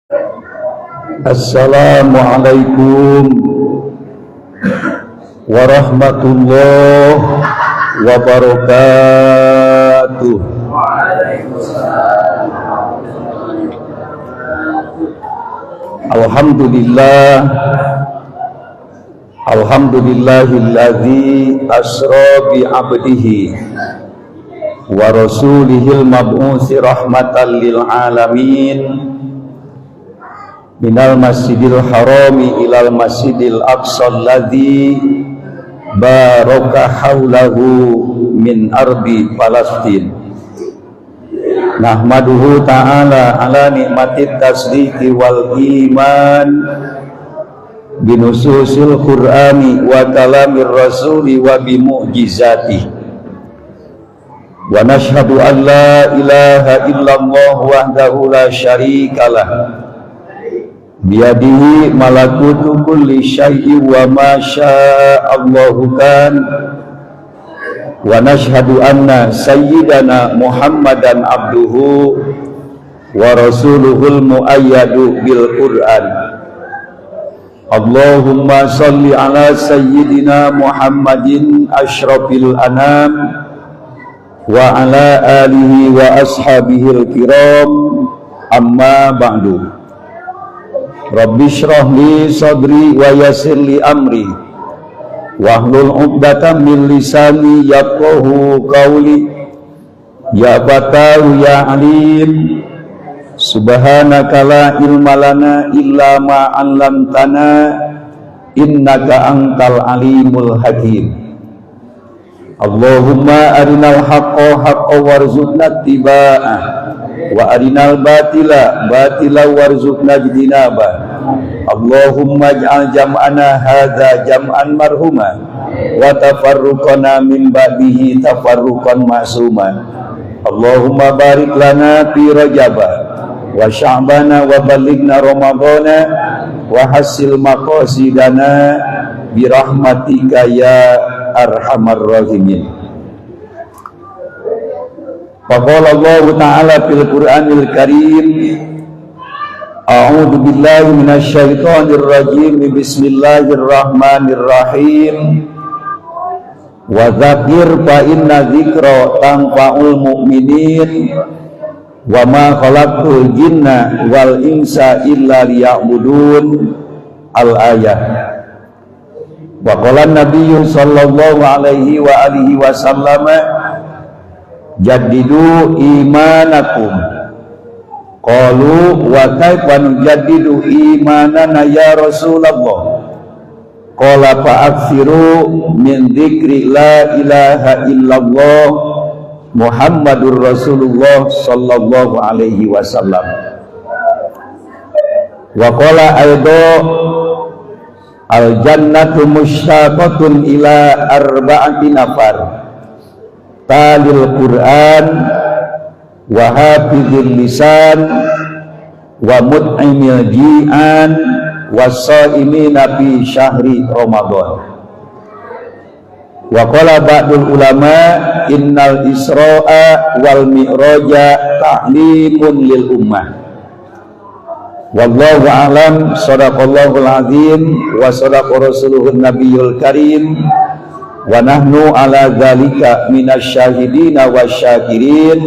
Assalamualaikum warahmatullahi wabarakatuh. Waalaikumsalam. Alhamdulillah. Alhamdulillahilladzi asra bi 'abdihi wa rasulihil mab'usi rahmatan lil alamin minal masjidil harami ilal masjidil aqsa alladzi baraka haulahu min ardi Palestin. Nahmaduhu ta'ala ala nikmatit tasdiqi wal iman binususil qur'ani wa kalamir rasuli wa bimu'jizatih. Wa nashhadu an la ilaha illallah wahdahu la syarikalah biyadihi malakutu kulli syai'in wa ma sya'allahu kan. Wa nashhadu anna sayyidana Muhammadan abduhu wa rasuluhul muayyadu bil Qur'an. Allahumma salli ala sayyidina Muhammadin asyrafil anam wa ala alihi wa ashabihil kiram, amma ba'du. Rabbi shrah li sadri wa yassir li amri wahlul 'uqdatam min lisani yafqahu qawli. Ya Fatahu ya Alim, subhanaka la ilma lana illa ma 'allamtana innaka antal alimul hakim. Allahumma arinal haqqa haqqa warzuqna ittiba'ah wa arinal batila batila warzuqna ijtinabah. Allahumma ij'al jam'ana hadza jam'an marhuma wa tafarruqana min ba'dihi tafarruqan ma'suma. Allahumma barik lana fi Rajaba wa Sya'bana wa balighna Ramadana wa hassil maqasidana bi rahmatika ya arhamar rahimin. Faqala Allah ta'ala fil Qur'anil Karim, a'udzu billahi minasyaitonir rajim, bismillahirrahmanirrahim. Wa dzakir fa inna dzikra tanfa'ul mu'minin wa ma khalaqtul jinna wal insa illa liya'budun. Al-ayah. Wa qala an-nabiyyu sallallahu alaihi wa alihi wasallam, jaddidu imanakum. Qalu wa kaifa nujaddidu imanana ya Rasulullah? Qala fa'aksiru min dzikri la ilaha illallah Muhammadur Rasulullah sallallahu alaihi wasallam. Wa qala aido, al jannatu mushtaqatun ila arba'ati nafar, talil Qur'an wa hafizil lisan wa mut'imil ji'an was-saimina fi syahri Ramadan. Wa qala ba'dul ulama, innal isra'a wal mi'raja ta'limun lil ummah. Wallahu a'lam. Sadaqallahul azim wa sadaqa rasuluhun nabiyul karim wa nahnu ala dzalika minasyahidina wasyakirin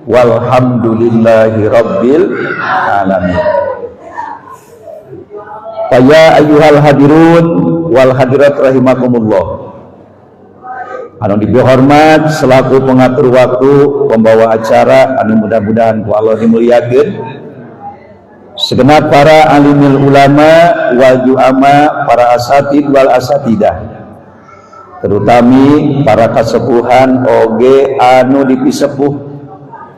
walhamdulillahi rabbil alamin. Ya ayyuhal hadirun wal hadirat rahimakumullah. Anu dihormat selaku pengatur waktu, pembawa acara anu mudah-mudahan ku Allah dimuliakeun, segenap para alimil ulama wal ju'ama, para asatid wal asatidah, terutami para kasepuhan oge anu dipisepuh,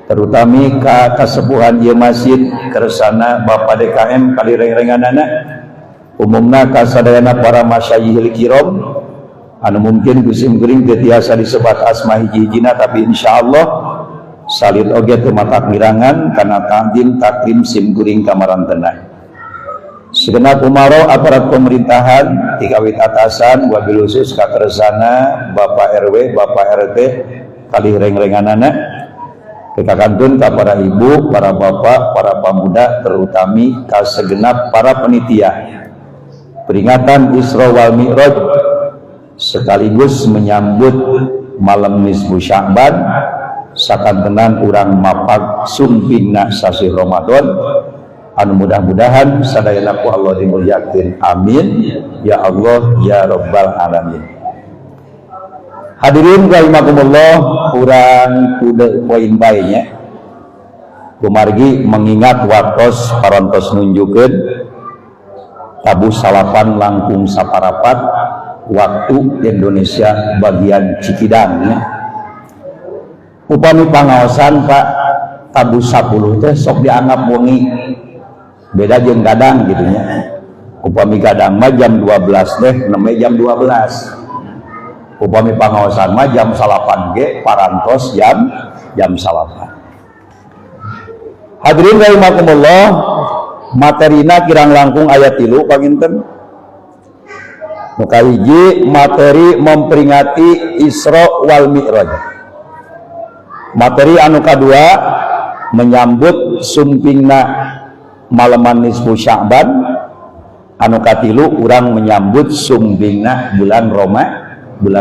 terutami ka kasepuhan ieu masjid kersana Bapak DKM kali reng-renganana, umumna kasadayana para masyayihil kiram anu mungkin ku sim kuring teu tiasa disebat asma hiji-hijina, tapi insyaallah salid oge teu matak mirangan kana ta'zim takrim sim kuring kamarantena. Segenap umaro aparat pemerintahan tikawit atasan, wabil khusus kakersana Bapak RW, Bapak RT kali reng-renganana. Kita kantun ka para ibu, para bapak, para pemuda, terutami ka segenap para penitia peringatan Isra wal Mi'raj sekaligus menyambut malam nisfu Sya'ban, sakantenan urang mapag sumpingna sasih Ramadan anu mudah-mudahan sadayana ku Allah dimuliakeun. Amin ya Allah ya rabbal alamin. Hadirin rahimakumullah, urang kudu poin bae nya, kumargi mengingat waktos parantos nunjukkeun tabuh 8.45 waktu Indonesia bagian Cikidang ya. Upami pangaosan, Pak, tabuh 10 teh sok dianggap wengi, beda jeung gadang gitu nya. Upami gadang mah jam 12 deh namanya jam 12, upami pangaosan mah jam 8 ge parantos jam jam 9. Hadirin rahimakumullah, materina kirang langkung aya 3 panginten. Nu kahiji, materi memperingati Isra wal Mi'raj. Materi anu kadua, menyambut sumpingna malaman nisfu Sya'ban. Anu katilu, urang menyambut sumpingna bulan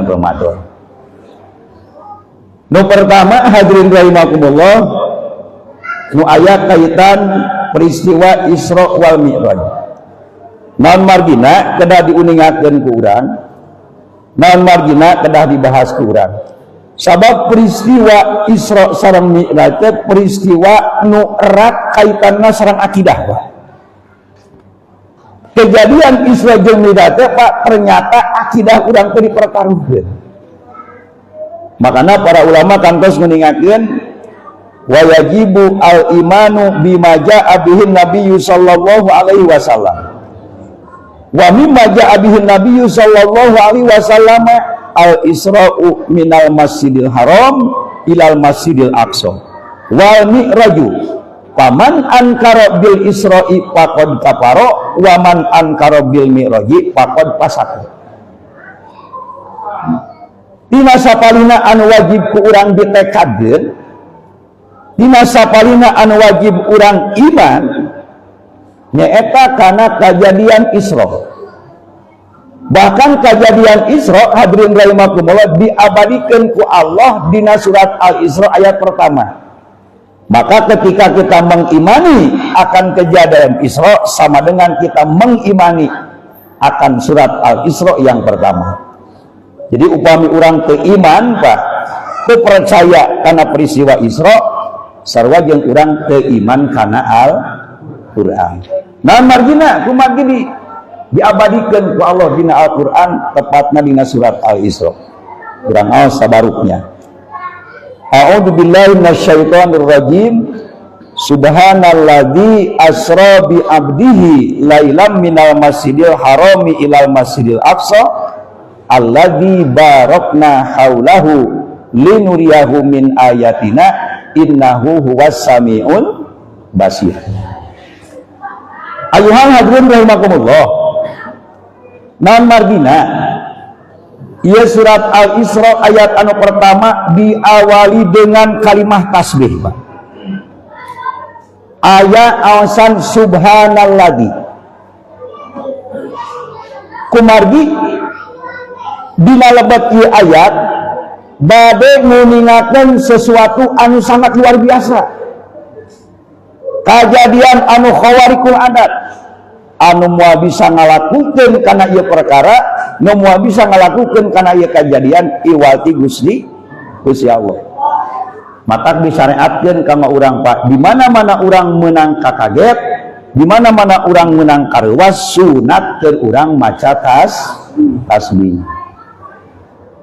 Ramadan. Nu pertama, hadirin rahimakumullah, nu aya kaitan peristiwa Isra wal Mi'raj. Naon margina kedah diuningakeun ku urang? Naon margina kedah dibahas ku urang? Sabab peristiwa Isra sareng Mi'raj teh peristiwa nu erat kaitanna sareng akidah, Pak. Kejadian Isra jeung Mi'raj teh, Pak, ternyata akidah urang teh dipertaruhkeun. Makana para ulama kantos nguningakeun, wa yajibu al imanu bima jaa bihin nabiyyu sallallahu alaihi wasallam, wa mimma jaa bihin nabiyyu sallallahu alaihi wasallam al isra'u minal masjidil haram ilal masjidil aqsa wal mi'raju, faman ankara bil isra'i faqad kafara, wa man ankara bil mi'raji faqad fasaka. Dina sapalina anu wajib ku urang ditekadkeun, dina sapalina anu wajib urang iman, nyaeta kana kejadian Isra. Bahkan kejadian Isra, hadirin rahimakumullah, diabadikan ku Allah dina surat Al-Isra ayat pertama. Maka ketika kita mengimani akan kejadian Isra, sama dengan kita mengimani akan surat Al-Isra yang pertama. Jadi upami urang teu iman, Pak, teu percaya karena peristiwa Isra, sarua jeung urang teu iman kana Al-Qur'an. Nah, margina kumaha diabadikan ku Allah dina Al-Qur'an, tepatna dina surat Al-Isra. Urang aos sabaruknya. A'udzu billahi minasyaitonir rajim. Subhanalladzi asra bi abdihi lailam minal masjidil harami ilal masjidil aqsa alladzi barakna haulahu linuriyahu min ayatina innahu huwas samiul basir. Ayuhal hadirin rahimakumullah. Naon margina? Ieu surat Al-Isra ayat anu pertama diawali dengan kalimah tasbih, Pak. Aya awasan subhanalladzi. Kumargi dina lebet ieu ayat bade nguningakeun sesuatu anu sangat luar biasa. Kejadian anu khawariqul adat, anu moal bisa ngalakukeun kana ieu perkara, nu moal bisa ngalakukeun kana ieu kejadian iwal ti Gusti Gusti Allah. Matak disyariatkeun kama urang, Pak, di mana-mana urang menang kakaget, di mana-mana urang menang kareuwas, sunat keur urang maca tasbih.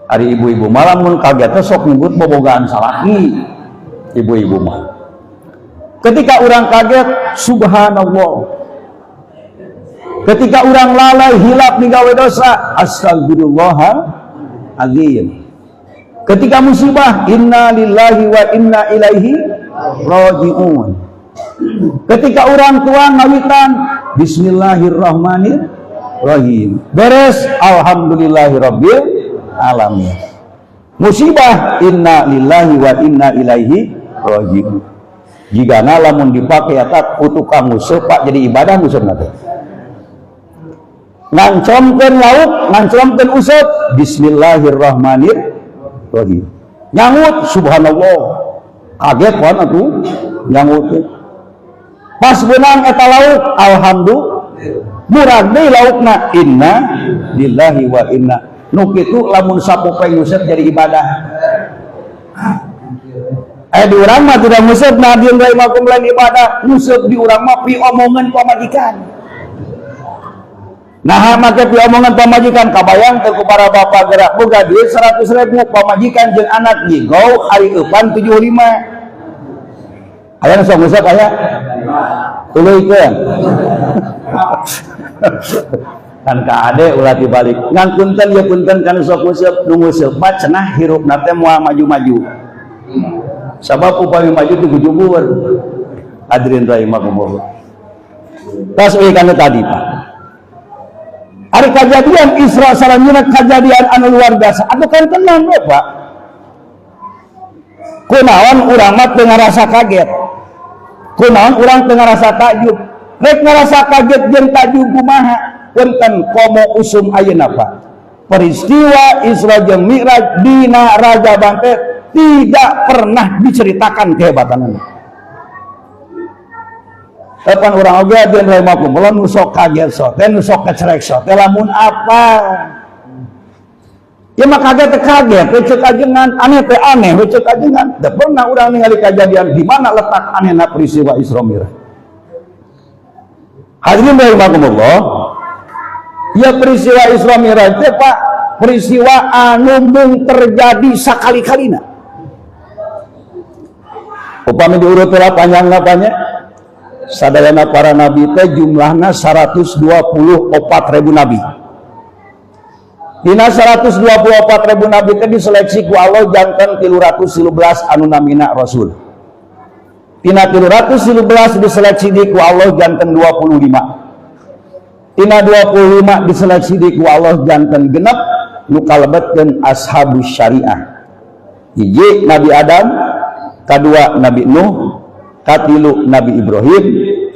Ari ibu-ibu malam mun kaget teh sok nyebut bobogaan salaki ibu-ibu mah. Ketika orang kaget, subhanallah. Ketika orang lalai hilap migawe dosa, astagfirullahaladzim. Ketika musibah, inna lillahi wa inna ilaihi rajiun. Ketika orang tua ngawitan, bismillahirrahmanirrahim. Beres, alhamdulillahirabbil alamin. Musibah, inna lillahi wa inna ilaihi. Bismillahirrahmanirrahim. Jigana lamun dipake eta ku tukang nguseup, Pak, jadi ibadah nguseup teh. Ngancomkeun lauk, ngancomkeun useup, bismillahirrahmanirrahim. Nyangut, subhanallah. Kaget kan atuh nyangut teh. Pas beunang eta lauk, alhamdulillah. Murag deui laukna, inna lillahi wa inna. Nu kitu lamun sapopoe nguseup jadi ibadah. Eh, di urang mah tidak nguseup, nah di rahimakum lain ibadah, nguseup di urang mah piomongan pamajikan. Nah, make piomongan pamajikan, kabayang teu ku para bapak gerak boga duit 100 ribu, pamajikan jeung anak nyigau ari eupan 75. Aya nu sok nguseup aya? Tuluykeun. Kan ka ade ulah dibalik. Ngan punten ya, punten kan sok nguseup, nu nguseup mah cenah hirupna teh moal maju-maju. Sabab upami maju teh gujubur. Hadirin rahimakumullah. Tas euy kana tadi, Pak. Ari kejadian Isra sareng kejadian anu luar biasa. Atuh kan tenang we, Pak. Kunaon urang mah teu ngarasa kaget? Kunaon urang teu ngarasa takjub? Rek ngarasa kaget jeung takjub kumaha? Punten, komo usum ayeuna, Pak. Peristiwa Isra jeung Mi'raj dina Rajaban teh tidak pernah diceritakan kehebatannya. Kapan urang oge hadirin rahimakumullah nu sok kaget sok teh, nu sok kecerek sok teh lamun apa? Ya mah kaget teh kaget, we ceuk ajengan, aneh teh aneh, we ceuk ajengan. Teu pernah urang ningali kejadian di mana letak anehna peristiwa Isra Mi'raj. Hadirin rahimakumullah, ya peristiwa Isra Mi'raj teh, Pak, peristiwa anu mung terjadi sakali-kalina. Upami diurut lah panjang banyak. Sadayana para nabi teh jumlahna 124 ribu nabi. Dina 124 ribu nabi teh diseleksi ku Allah janten 313 anu namina rasul. Tina 313 diseleksi di ku Allah janten 25. Tina 25 diseleksi di ku Allah janten genep nu kalebetkeun ashabus syariah. Hiji Nabi Adam, kadua Nabi Nuh, katilu Nabi Ibrahim,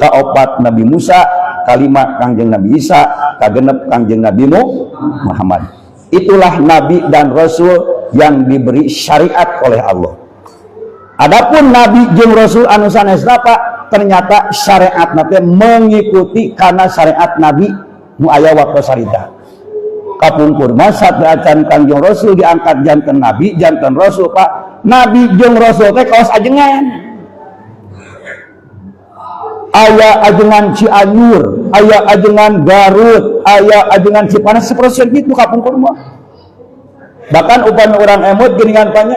kaopat Nabi Musa, kalima Kangjeng Nabi Isa, kagenep Kangjeng Nabi Muhammad. Itulah nabi dan rasul yang diberi syariat oleh Allah. Adapun nabi jeung rasul anu sanesna, Pak, ternyata syariat teh mengikuti karena syariat nabi nu aya waktu sarita. Kapungkur mah sateuacan Kangjeng Rasul diangkat janten nabi, janten rasul, Pak. Nabi jeung rasul teh kaos ajengan. Aya ajengan Cianjur, aya ajengan Garut, aya ajengan Cipanas, seperti gitu kapungkur mah. Bahkan upami urang emut geuningan tanya,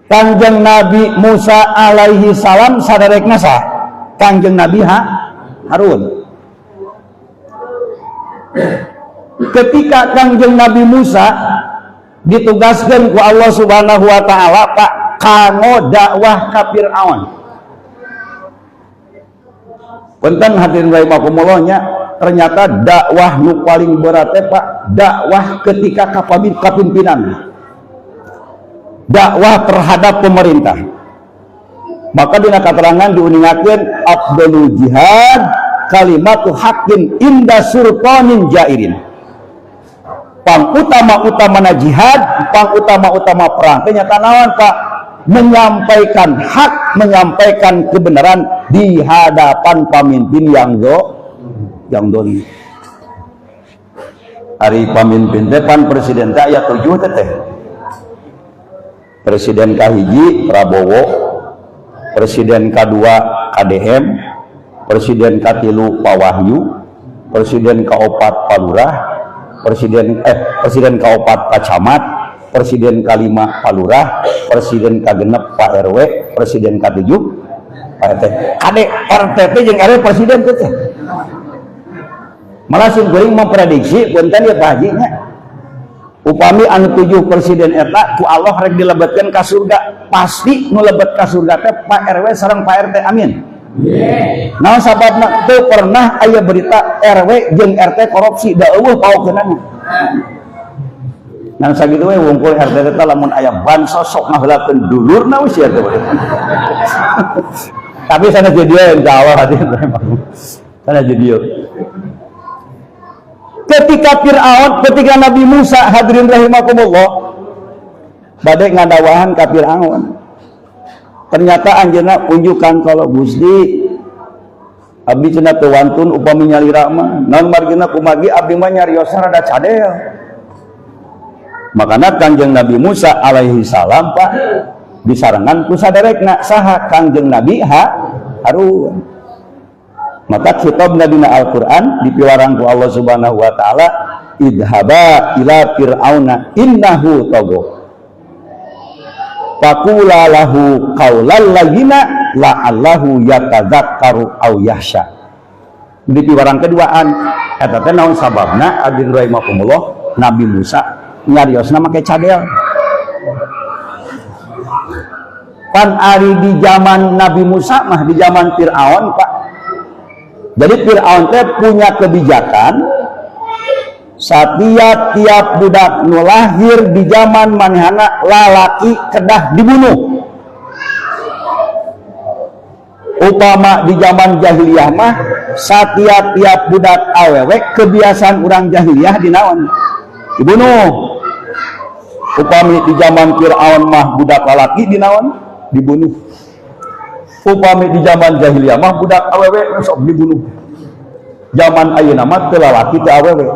Kangjeng Nabi Musa alaihi salam sadarekna sah? Kangjeng Nabi Harun. Ketika Kangjeng Nabi Musa ditugaskan ku Allah Subhanahu wa taala, Pak, kanggo dakwah ka Fir'aun. Punten hadirin rahimakumullah nya, ternyata dakwah nu paling berat teh, Pak, dakwah ketika kapimpinan. Dakwah terhadap pemerintah. Maka dina katerangan diuningakeun afdalul jihad kalimatu haqqin inda sultanin jairin. Pang utama-utamana jihad, pang utama-utama perang. Ternyata naon, Pak? Menyampaikan hak, menyampaikan kebenaran di hadapan pemimpin yang dolim. Ari pamimpin teh pan presiden teh aya 7 teh teh. Presiden kahiji Prabowo, presiden kedua KDM, presiden katilu Pak Wahyu, presiden kaopat Pak Lurah, presiden kaopat Pak Camat, presiden kalima Pak Lurah, presiden kagenep Pak RW, presiden katujuh Pak RT. KD RT teh jeung RW presiden teh teh. Malah sim kuring memprediksi, punten ya Pak Haji nya. Upami anu 7 presiden eta ku Allah rek dilebetkeun ka surga, pasti nu lebet ka surga teh Pak RW sareng Pak RT. Amin. Nah, sababna teu pernah aya berita RW jeung RT korupsi, da euweuh paokeunana. Ngan sakitu we wungkul RT teh lamun aya bansos sok ngaheulakeun dulurna we sia teh. Tapi sana jadi insya Allah hadirin. Sana jadi. Ketika Fir'aun, ketika Nabi Musa, hadirin rahimakumullah, bade ngadawahan ka Fir'aun. Ternyata anjeunna unjukan kalau Gusti, abdi cenah teu wantun upami nyalira mah. Naon margina? Kumargi abdi mah nyariosna rada cadel. Makana Kanjeng Nabi Musa alaihi salam, Pak, disarengan ku saderekna. Saha? Kanjeng Nabi Harun. Maka kitab dina Al-Qur'an dipiwarang ku Allah Subhanahu wa taala, idhaba ila fir'auna innahu tagha faqula lahu qaulan layyina la'allahu yatadzakkaru aw yakhsha. Di piwarang keduaan eta teh naon sababna, hadirin rahimakumullah, Nabi Musa nyariosna make cadel? Pan ari di zaman Nabi Musa mah, di zaman Fir'aun, Pak, jadi Fir'aun teh punya kebijakan setiap tiap budak nu lahir di zaman manehana lalaki kedah dibunuh. Upama di zaman jahiliyah mah setiap tiap budak awewe, kebiasaan orang jahiliyah dinaon? Dibunuh. Upami di zaman Fir'aun mah budak lalaki dinaon? Dibunuh. Upami di zaman jahiliyah mah budak awewe sok dibunuh. Zaman ayeuna mah teu lalaki teu awewe.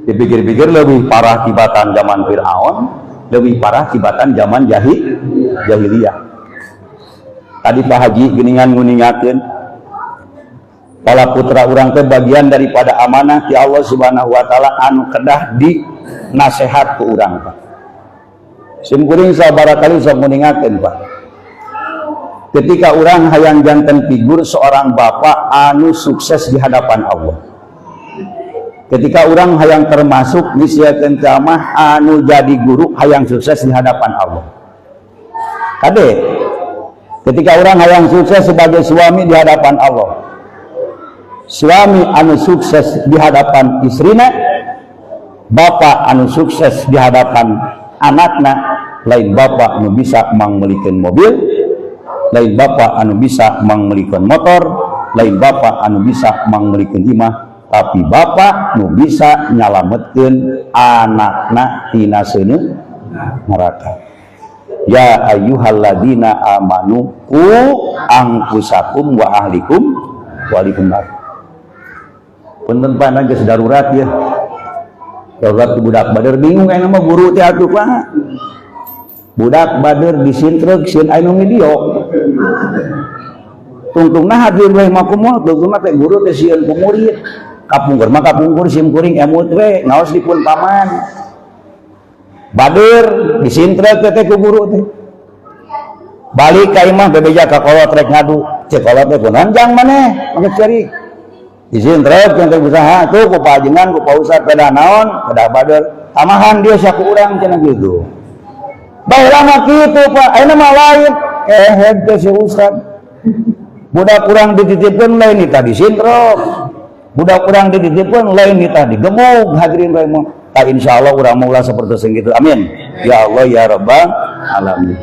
Dipikir-pikir lebih parah tibatan zaman Fir'aun, lebih parah tibatan zaman jahiliyah. Tadi Pak Haji geningan nguningakeun para putra urang teh bagian daripada amanah ti Allah Subhanahu wa taala anu kedah di nasehat ku urang, Pak. Sim kuring sabaraha kali sok nguningakeun, Pak. Ketika orang hayang janten figur seorang bapak anu sukses di hadapan Allah. Ketika orang hayang termasuk disiapkan ceramah anu jadi guru hayang sukses di hadapan Allah. Kade, ketika orang hayang sukses sebagai suami di hadapan Allah. Suami anu sukses di hadapan istrina, bapak anu sukses di hadapan anakna, lain bapak anu bisa mangmelikeun mobil, lain bapak anu bisa mangmelikeun motor, lain bapak anu bisa mangmelikeun imah, tapi bapak nu bisa nyalametkeun anakna tina seuneu neraka. Ya ayyuhalladzina amanu qu anfusakum wa ahlikum wa nar. Punten, Pak, geus darurat ya. Darurat ke budak bader, bingung aya mah guru teh atuh, Pak. Budak bader disintrek sieun aya nu video. Tungtungna, hadirin rahimakumullah, tungtungna teh guru teh sieun ku murid. Kapungkur mah kapungkur sim kuring emut we ngaos di pun paman. Bader disintrek teh ku guru teh. Balik ka imah, bebeja ka kolot rek ngadu. Cek kolot teh, "Kunaon jang maneh make ceri?" "Disintrek teh usaha tuh ku pajengan ku Pak Ustad." "Pedah naon?" "Pedah bader." "Tamahan dia sia ku urang," cenah gitu. Baheula mah kitu, Pak, ayeuna mah lain. Eh, teh si Ustad. Budak urang dititipkeun lain tadi sintrok. Budak urang dititipkeun lain tadi gemuk, hadirin rahimah. Tak insyaallah urang mau ulah seperti segitu. Amin. Ya Allah ya Rabbal alamin.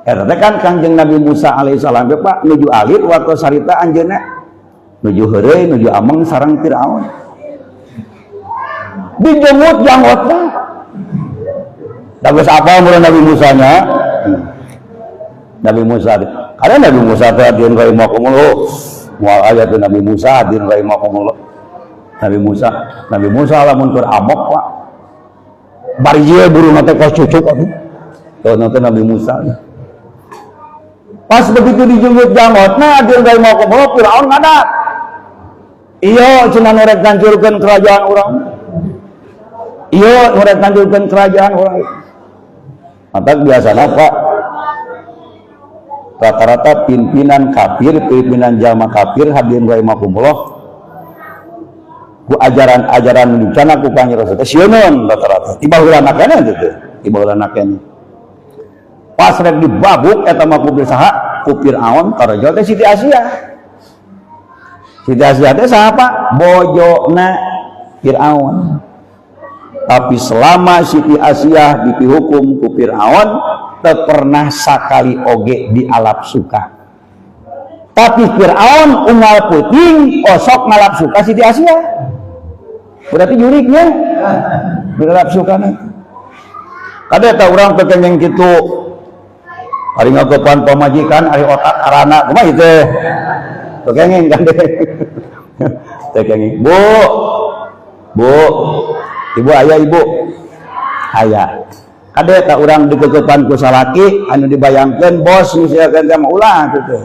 Eta teh kan Kangjeng Nabi Musa alaihissalam, Pak, nuju alit waktu sarita anjeunna nuju heureuy nuju ameng sareng Firaun. Dijenggut janggotna. Da geus apal mun Nabi Musa nya. Nabi Musa. Karena Nabi Musa teh, hadirin rahimakumullah. Moal aya teh Nabi Musa, hadirin rahimakumullah. Nabi Musa, Nabi Musa lamun keur amok, Pak. Bari ieu burung teh kos cucuk atuh. Tuh nanti Nabi Musa. Pas begitu dijenggut janggotna, hadirin rahimakumullah, Firaun ngadat. Iya cenah nu rek ngancurkeun kerajaan urang. Iya nu rek ngancurkeun kerajaan urang. Maka biasanya, Pak, rata-rata pimpinan kafir, pimpinan jama kafir, hadirin rahimakumullah, ku ajaran-ajaran rencana ku Kanjeng Rasul teh sieun rata-rata. Tiba heula keneh gitu. Tiba heula keneh. Pas rek dibabuk eta mah ku saha? Ku Firaun, karojol teh Siti Asia. Siti Asia teh saha, Pak? Bojona Firaun. Tapi selama Siti Asiah dipihukum ku Fir'aun, teu pernah sakali oge dialap suka. Tapi Fir'aun unggal peuting osok ngalap suka Siti Asiah. Berarti juriknya dialap suka. Kade tah urang teu kenging kitu. Ari ngagepan pamajikan, ari otak arana kumaha ieu teh? Teu kenging kan deh. Teu kenging. Bu. Bu. Ibu aya ibu. Aya. Kade tah urang dikekepan ku salaki anu dibayangkeun bos nu siakeun teh mah ulah kitu.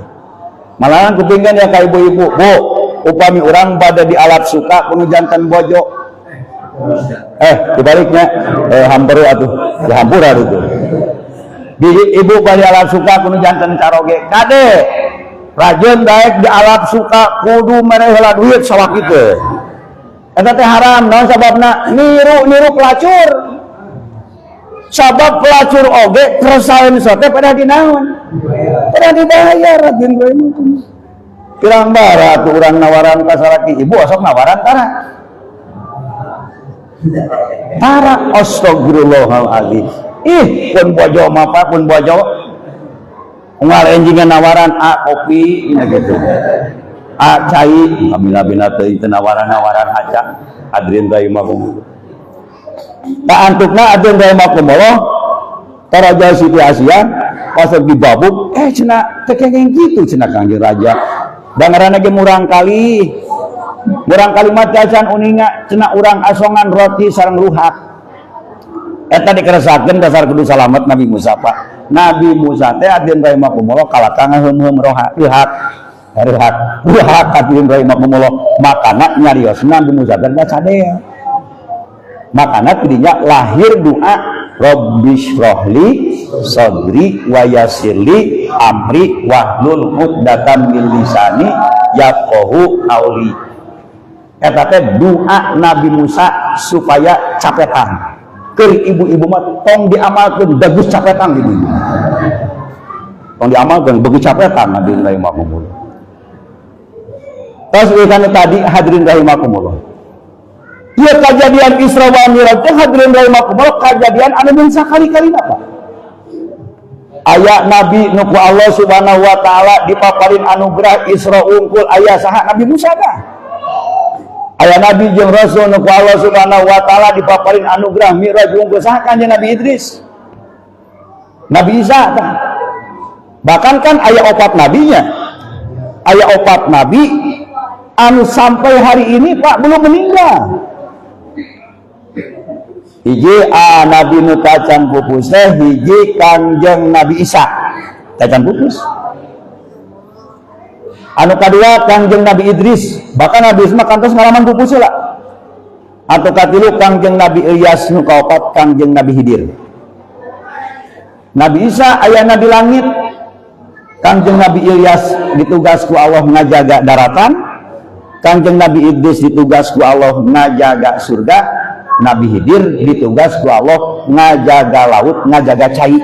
Malahan kupingkeun ya ka ibu-ibu, Bu, upami urang bade dialap suka kudu janten bojo. Dibaliknya, hampir atuh, ya hampura itu. Di ibu bade alap suka kudu janten caroge. Kade, rajin daek di alap suka kudu mere heula duit sawak kitu. Eta teh haram, naon sababna? Niru-niru pelacur. Sabab pelacur oge keresahan sote pada di naon? Pada dibayar rajin gue. Pirang bara tuh urang nawaran ka salaki, ibu osok nawaran tara. Tara, astagfirullahaladzim. Ih, pun bojo mah Pak, pun bojo. Unggal enjingan nawaran a kopi nya gitu. A cai, kabila-bila teu teu nawaran-nawaran aca. Adrin rahimakumullah. Tak antukna adrin rahimakumullah. Raja Siti Asiah pas dibabuk, cenah teu kenging kitu cenah Kangjeng Raja. Da ngaranna ge murang kali. Murang kali mah acan uninga cenah urang asongan roti sareng ruhak. Eta dikeresakeun dasar kudu salamet Nabi Musa Pak. Nabi Musa teh adin rahimakumullah kalakah ngaheum-heum roha ruhak. Ruhak, ruhak adin rahimakumullah. Makana nyariosna Nabi Musa teh sadea. Makana tidinya lahir doa Rabbisyrahli sadri wa yassirli amri wahlul 'uqdatam min lisani yafqahu qauli. Eta teh doa Nabi Musa supaya capetang. Keur ibu-ibu mah tong diamalkeun bagus capetang ibu-ibu. Tong diamalkeun bagus capetang hadirin rahimakumullah. Tos ieu tadi hadirin rahimakumullah. Ieu kejadian Isra wal Mi'raj teh hadirin rahimakumullah kejadian anu mun sakali-kali apa? Aya nabi nu ku Allah Subhanahu wa taala dipaparin anugerah Isra unggul aya saha? Nabi Musa dah. Aya nabi jeung rasul nu ku Allah Subhanahu wa taala dipaparin anugerah Mi'raj unggul saha? Kanjeng Nabi Idris. Nabi Isa tah. Bahkan kan aya opat nabinya. Aya opat nabi anu sampai hari ini Pak belum meninggal. Hiji a nabi nu tacan pupus teh hiji Kangjeng Nabi Isa. Tacan pupus. Anu kadua Kangjeng Nabi Idris, bahkan Nabi Idris mah kantos ngalaman pupus lah. Atau katilu Kangjeng Nabi Ilyas, nu kaopat Kangjeng Nabi Hidir. Nabi Isa ayana di langit. Kangjeng Nabi Ilyas ditugas ku Allah ngajaga daratan. Kangjeng Nabi Idris ditugas ku Allah ngajaga surga. Nabi Hidir ditugas ku Allah ngajaga laut, ngajaga cai.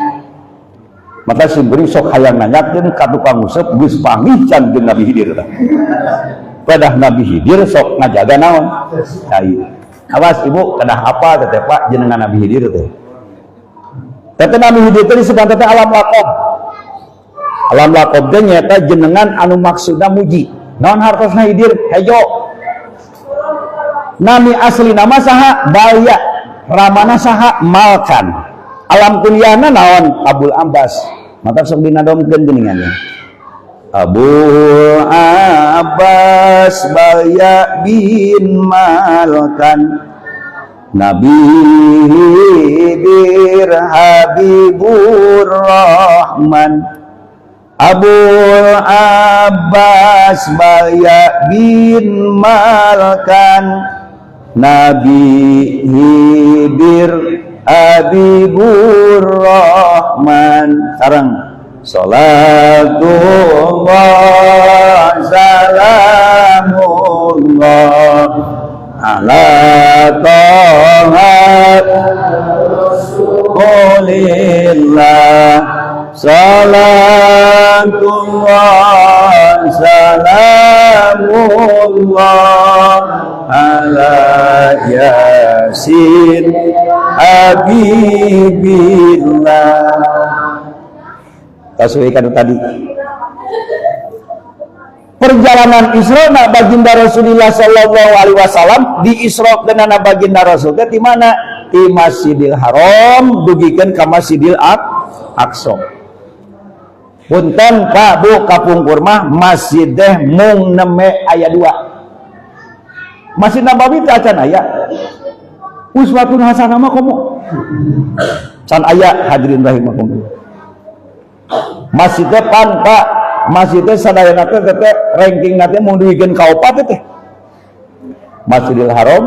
Maka simkuring sok hayang nanyakeun ka tukang nguseup geus panggih can jeung Nabi Hidir tah. Pedah Nabi Hidir sok ngajaga naon? Cai. Awas ibu, kedah apa teh Pak jenengan Nabi Hidir teh? Teteh Nabi Hidir teh disebut teh alam lakob. Alam lakob teh nyaeta jenengan anu maksudna muji. Naon hartosna Hidir? Hejo. Nami asli nama saha? Balya. Ramana saha? Malkan. Alam kunyahna naon? Abul Abbas. Maka sok dinadomkeun geuningan. Abul Abbas Balya bin Malkan Nabi Hidir Habibur Rahman. Abul Abbas Balya bin Malkan Nabi Hidir Habibur Rahman. Sareng salatullah salamullah ala Taha Rasulillah. Salatullah salamullah ala Yasin Habibillah. Kasuikan tadi perjalanan Isra na baginda Rasulullah sallallahu alaihi wasallam di Isra dengan baginda Rasul teh di mana? Di Masjidil Haram dugikeun ka Masjidil Aqsa. Punten Pak, Bu, kapungkur mah masjid teh mung neme aya dua. Masjid Nabawi teh acan aya. Uswatun Hasanah mah komo can aya, hadirin rahimakumullah. Masjid teh pan, Pak, masjid teh sadayana teh teh ranking teh mung dugikeun ka opat teh. Masjidil Haram,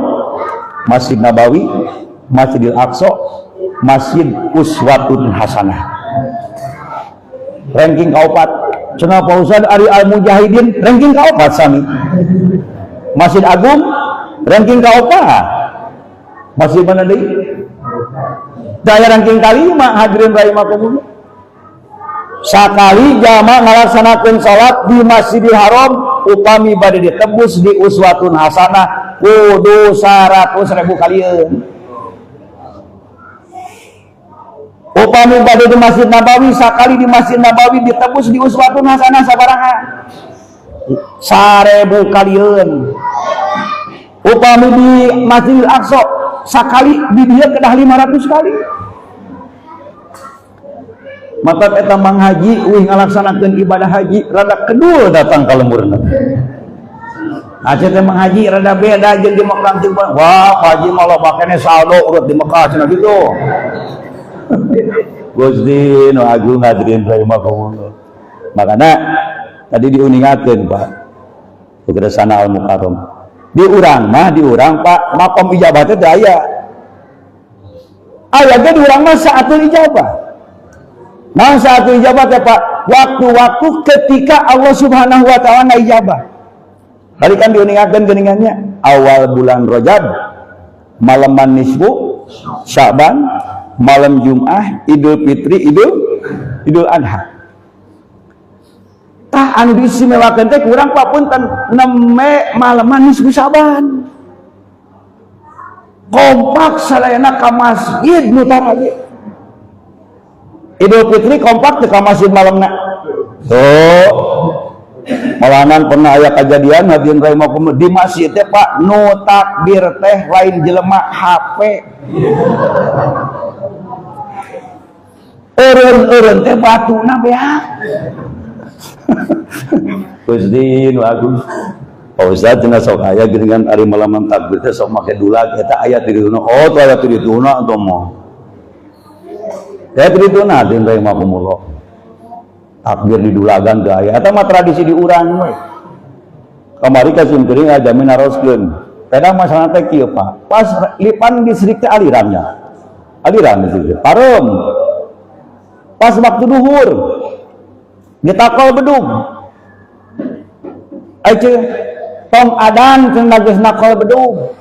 Masjid Nabawi, Masjidil Aqsa, Masjid Uswatun Hasanah. Ranking kaopat. Cenah Pak Ustad, ari Al Mujahidin ranking kaopat sami. Masjid Agung ranking kaopat. Masjid mana deui? Daya ranking kalima, hadirin rahimakumullah. Sakali jama ngalaksanakeun salat di Masjidil Haram, upami bade ditebus di Uswatun Hasanah kudu 100.000 kalieun. Upami bade di Masjid Nabawi, sakali di Masjid Nabawi ditebus di Uswatun Hasanah sabaraha? 1.000 kalieun. Upami di Masjidil Aqsa sakali di dieu kedah 500 kali. Maka eta Mang Haji uih ngalaksanakeun ibadah haji rada kedul datang ka lemburna. Aceh teh Mang Haji rada beda jeung di Mekah jeung, wah, Pak Haji mah loba keneh saldo urut di Mekah cenah gitu. Gusti nu agung, hadirin rahimakumullah. Makana tadi diuningakeun, Pak. Sana Al Mukarram. Di urang mah, di urang, Pak, makom ijabah teh aya. Aya ge di urang mah saatul ijabah. Nah, saatul ijabah teh, Pak, waktu-waktu ketika Allah Subhanahu wa taala ngaijabah. Tadi kan diuningakeun geuningannya awal bulan Rajab, malaman nisfu Sya'ban, malam Jum'ah, Idul Fitri, Idul Adha. Tah, anu diistimewakeun teh kurang, Pak, punten, neme malaman nisfu Sya'ban. Kompak sadayana ka masjid nu tarage. Idul Fitri kompak teu ka masjid malamna? Tuh. Malahan pernah aya kejadian, hadirin rahimakumullah, di masjid teh, Pak, nu takbir teh lain jelema, HP. Eureun-eureun teh batuna beak. Gusti nu agung. Pak Ustaz cenah sok aya geuningan ari malaman takbir teh sok make dulag, eta aya ti dituna. Oh, tuh aya ti dituna atuh mah. Ya ti dituna, hadirin rahimakumullah. Takbir di dulagan teu aya. Eta mah tradisi di urang we. Kamari ka sim kuring jamin naroskeun. Kadang masalah teh kieu, Pak. Pas lipan listrik teh alirannya. Aliran listrik. Pareum. Pas waktu duhur ditakol bedug. Ayo tong adan cenah geus nakol bedug.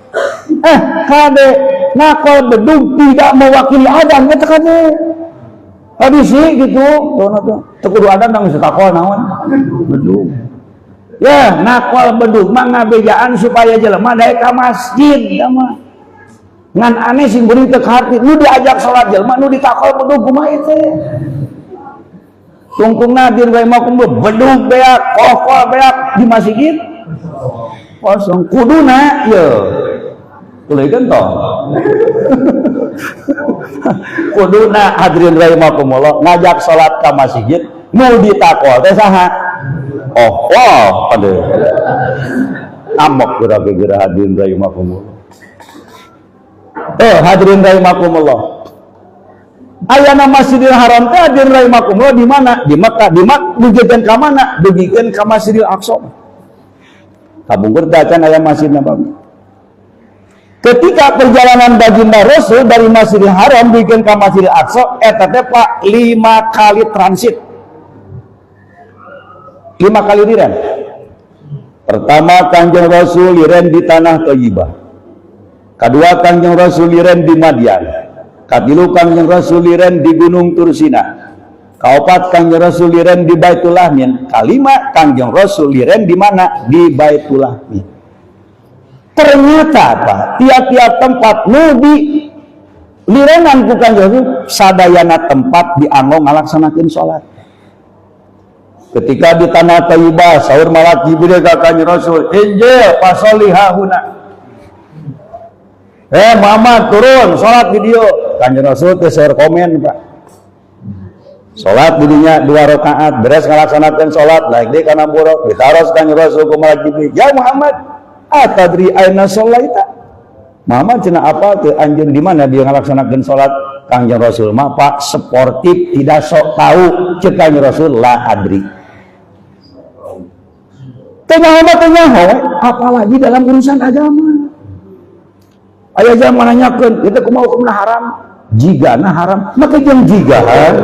Eh, kade, nakol bedug tidak mewakili adan eta kade. Hadisi gitu, tuh tuh. Teu kudu adan dang geus takol naon? Bedug. Ya, nakol bedug mah ngabejaan supaya jelema daek ka masjid da mah. Ngan aneh sing beuring teu kaharti, nu diajak salat jelema, nu ditakol bedug kumaha ieu teh? Tungtungna dir bae mah bedug beak, kokol beak di masjid kosong, kuduna ye. Kuleikeun tong. Kuduna, hadirin rahimakumullah, ngajak salat ka masjid nu ditakol teh saha? Oh, wah, aduh. Amok geura-geura, hadirin rahimakumullah. Oh, hadirin rahimakumullah. Ayana Masjidil Haram teh, hadirin rahimakumullah, di mana? Di Mekah. Di Mak dugikeun ka mana? Dugikeun ka Masjidil Aqsa. Kabungkur teh acan aya Masjid Nabawi. Ketika perjalanan baginda Rasul dari Masjidil Haram dugikeun ka Masjidil Aqsa, eta teh, Pak, 5 kali transit. 5 kali liren. Pertama, Kanjeng Rasul liren di tanah Thayyibah. Kedua, Kanjeng Rasul liren di Madian. Katilu, Kanjeng Rasul liren di Gunung Tursina. Kaopat, Kanjeng Rasul liren di Baitul Lahmin. Kalima, Kanjeng Rasul liren di mana? Di Baitul Lahmin. Ternyata apa? Tiap-tiap tempat nu di lirengan ku Kanjeng Rasul, sadayana tempat dianggo ngalaksanakeun salat. Ketika di tanah Thayyibah, saur malak Jibril ka Kanjeng Rasul, "Inzil fasholli hahuna." Eh Muhammad, turun salat di dieu. Kanjeng Rasul teh seur komen, Pak. Salat di dinya 2 rakaat, beres ngalaksanakeun salat, naik deui kana buraq, ditaros Kanjeng Rasul ku malak Jibril, "Ya Muhammad, atadri aina shallaita?" Muhammad, cenah, apa teu anjeun di mana dia ngalaksanakeun salat? Kanjeng Rasul mah, Pak, sportif, tidak sok tahu. Cek Kanjeng Rasul, "La adri." Teu nyaho mah teu nyaho, apalagi dalam urusan agama. Aya zaman nanyakeun, itu kumaha hukumna haram? Jigana haram, maka jeung jigana.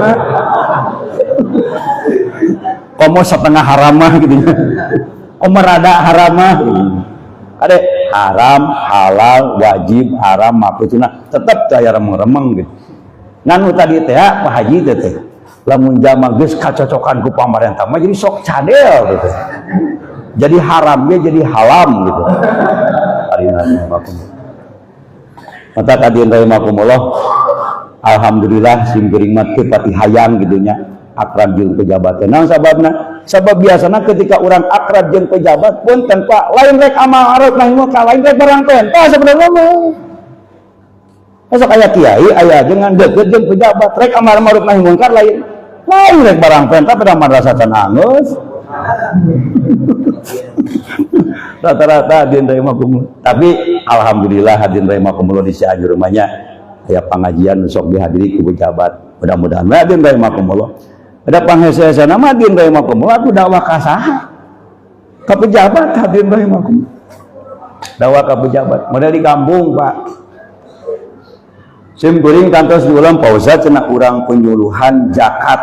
Komo setengah haram mah gitu nya. Komo rada haram mah. Kade haram, halal, wajib, haram, makruh, sunah, tetep teu aya remeng-remeng gitu. Ngan nu tadi teh Pak Haji teh teh. Lamun jalma geus kacocokan ku pamarentah mah jadi sok cadel gitu. Jadi haramnya jadi halam gitu. Mata hadirin rahimakumullah, alhamdulillah sim kuring mah teu pati hayang gitu nya akrab jeung pejabat. Naon sababna? Sabab biasana ketika orang akrab jeung pejabat pun tanpa lain rek amal ma'ruf nahi munkar, lain rek barang teh sebenarnya mah. Masa aya kiai aya dengan deket jeung pejabat rek amal ma'ruf nahi munkar, lain lain rek barang pentah pada madrasah can anggeus. Rata-rata hadirin rahimakumullah. Tapi alhamdulillah hadirin rahimakumullah, di Cianjur rumahnya aya pengajian sok dihadiri ku pejabat. Mudah-mudahan hadirin rahimakumullah. Ada panghese-hesena mah hadirin rahimakumullah, aku dakwah ka saha? Ka pejabat hadirin rahimakumullah. Dakwah ka pejabat. Model di kampung, Pak. Sim kuring kantos diulang, Pak Ustaz, cenah urang penyuluhan zakat.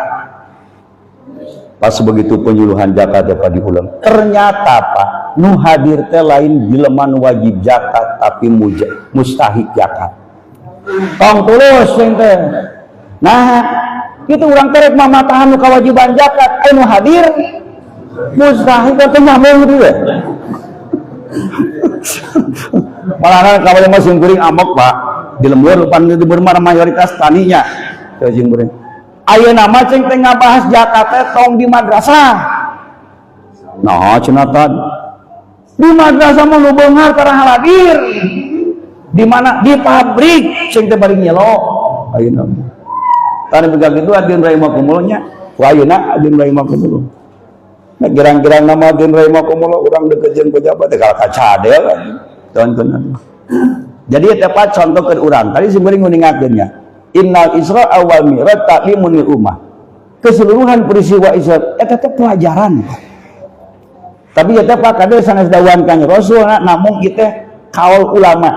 Pas begitu penyuluhan zakat dapat diulang. Ternyata, Pak, nu hadir teh lain jelema nu wajib zakat, tapi mustahik zakat. Tong tulus sing teh. Nah, itu urang teh rek mamatahan nu kewajiban zakat, aya nu hadir mustahik teh nyambung gitu ya. Malahan kawan mah sim kuring amok, Pak. Di lembur pan di lembur mah mayoritas taninya. Teu sim kuring. Ayeuna mah cing teh ngabahas zakat teh tong di madrasah. Nah, cenah tad. Di madrasah mah nu beunghar tara hadir. Di mana? Di pabrik cing teh bari nyelo. Ayeuna mah. Tani begitu kitu hadirin rahimakumullah nya. Ku ayeuna hadirin rahimakumullah. Nah, girang-girang nama hadirin rahimakumullah urang deket jeung pejabat teh kalah kacadel tonton. Jadi tepat contoh ke urang. Tadi sim kuring nguningakeun nya. Innal Isra wal Mi'raj ta'limun lil ummah. Keseluruhan peristiwa Isra eta teh pelajaran. Tapi eta Pak kade sanes dawuhan Kanjeng Rasul, namun kita kaul ulama.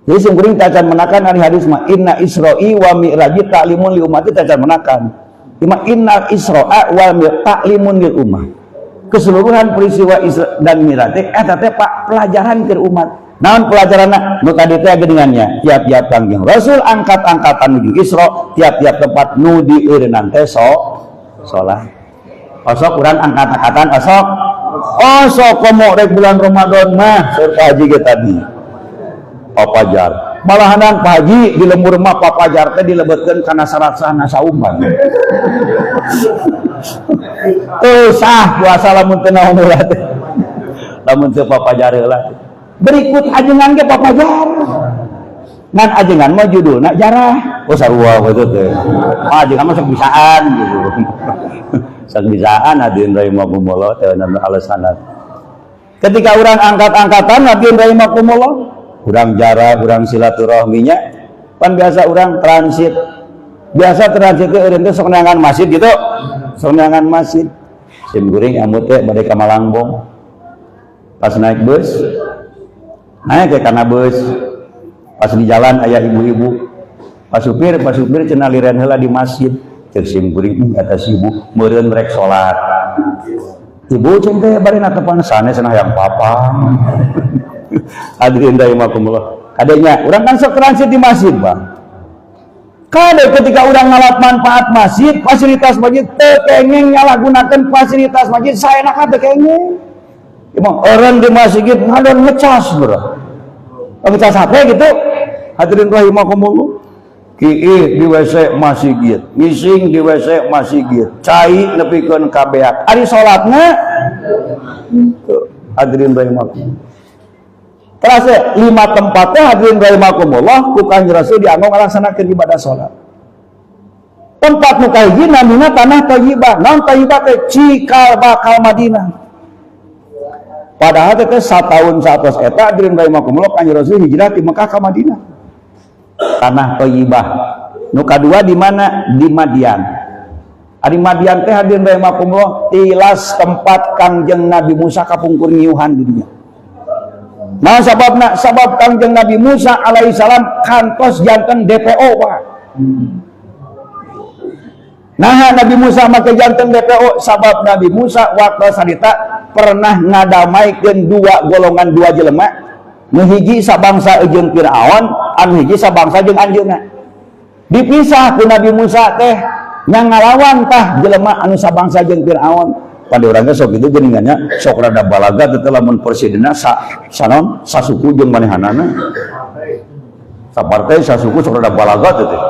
Jadi sim kuring tacan menakan ari hadis mah inna Isra'i wa Mi'raji ta'limun lil ummah tacan menakan. Ima innal Isra'a wal Mi'raj ta'limun lil ummah. Keseluruhan peristiwa Isra dan Mi'raj teh eta teh Pak pelajaran ke umat. Naon pelajaranna? Nu tadi teh geuningannya, tiap-tiap Kangjeng Rasul angkat-angkatan nuju Isra, tiap-tiap tempat nu dieureunnan teh salat. Osok urang angkat-angkatan osok. Osok komo rek bulan Ramadan mah saur Pak Haji ge tadi. Papajar. Malahanan Pak Haji di lembur mah papajar teh dilebetkeun kana syarat sahna saum. Teu sah puasa lamun teu naon heula teh. Lamun teu papajar heula. Berikut ajengan ge papajar. Ngan ajengan mah judulna jarah. Oh sarua we teh. Ah, ajengan mah sok bisaan gitu. Sok bisaan hadirin rahimakumullah teh alasanna. Ketika orang angkat-angkatan hadirin rahimakumullah, urang jarah, urang silaturahminya, pan biasa urang transit. Biasa transit teh eureun teh sok neangan masjid gitu. Sok neangan masjid. Sim kuring amut teh bade ka Malangbong. Pas naik bus, naik ke karena bus, pas di jalan aya ibu-ibu, "Pak supir, Pak supir," cenah, "liren heula di masjid." Cek sim kuring, "Kata si ibu meureun rek salat." "Ibu," ceng teh, "bari natepan sanes cenah hayang papang." Hadirin rahimakumullah. Kadenya urang kan sok transit di masjid, Bang. Kade ketika urang ngalap manfaat masjid, fasilitas masjid, teu kenging nyalahgunakeun fasilitas masjid, saenakna teu kenging. Emang orang di masjid ngadon ngecas, bro. Ngecas HP gitu. Hadirin rahimakumullah. Kiih di WC masjid, ngising di WC masjid, cai nepikeun ka beak. Ari salatna? Hadirin rahimakumullah. Terus lima tempatnya, hadirin rahimakumullah, ku Kanjeng Rasul dianggo ngalaksanakeun ibadah salat. Tempat nu kahiji namina tanah Thayyibah. Naon Thayyibah teh? Cikal bakal Madinah. Padahal teh satahun saatos eta, hadirin rahimakumullah, Kanjeng Rasul hijrah di Mekah ke Madinah. Tanah Thayyibah. Nu kadua di mana? Di Madian. Ari Madian teh, hadirin rahimakumullah, tilas tempat Kangjeng Nabi Musa kapungkur ngiuhan di dinya. Nah, sababna, sabab Kangjeng Nabi Musa alaihissalam kantos janten DPO, Pak. Nah, Nabi Musa make janten DPO sabab Nabi Musa waktu sarita pernah ngadamaikeun dua golongan, dua jelema, nu hiji sabangsa jeung Firaun, anu hiji sabangsa jeung anjeunna. Dipisah ku Nabi Musa teh, yang ngalawan tah jelema anu sabangsa jeung Firaun. Pada orangnya sok itu geuningannya, sok rada balaga teh lamun presidenna sa sanon sasuku jeung manehanana. Sapartai sasuku sok rada balaga teh.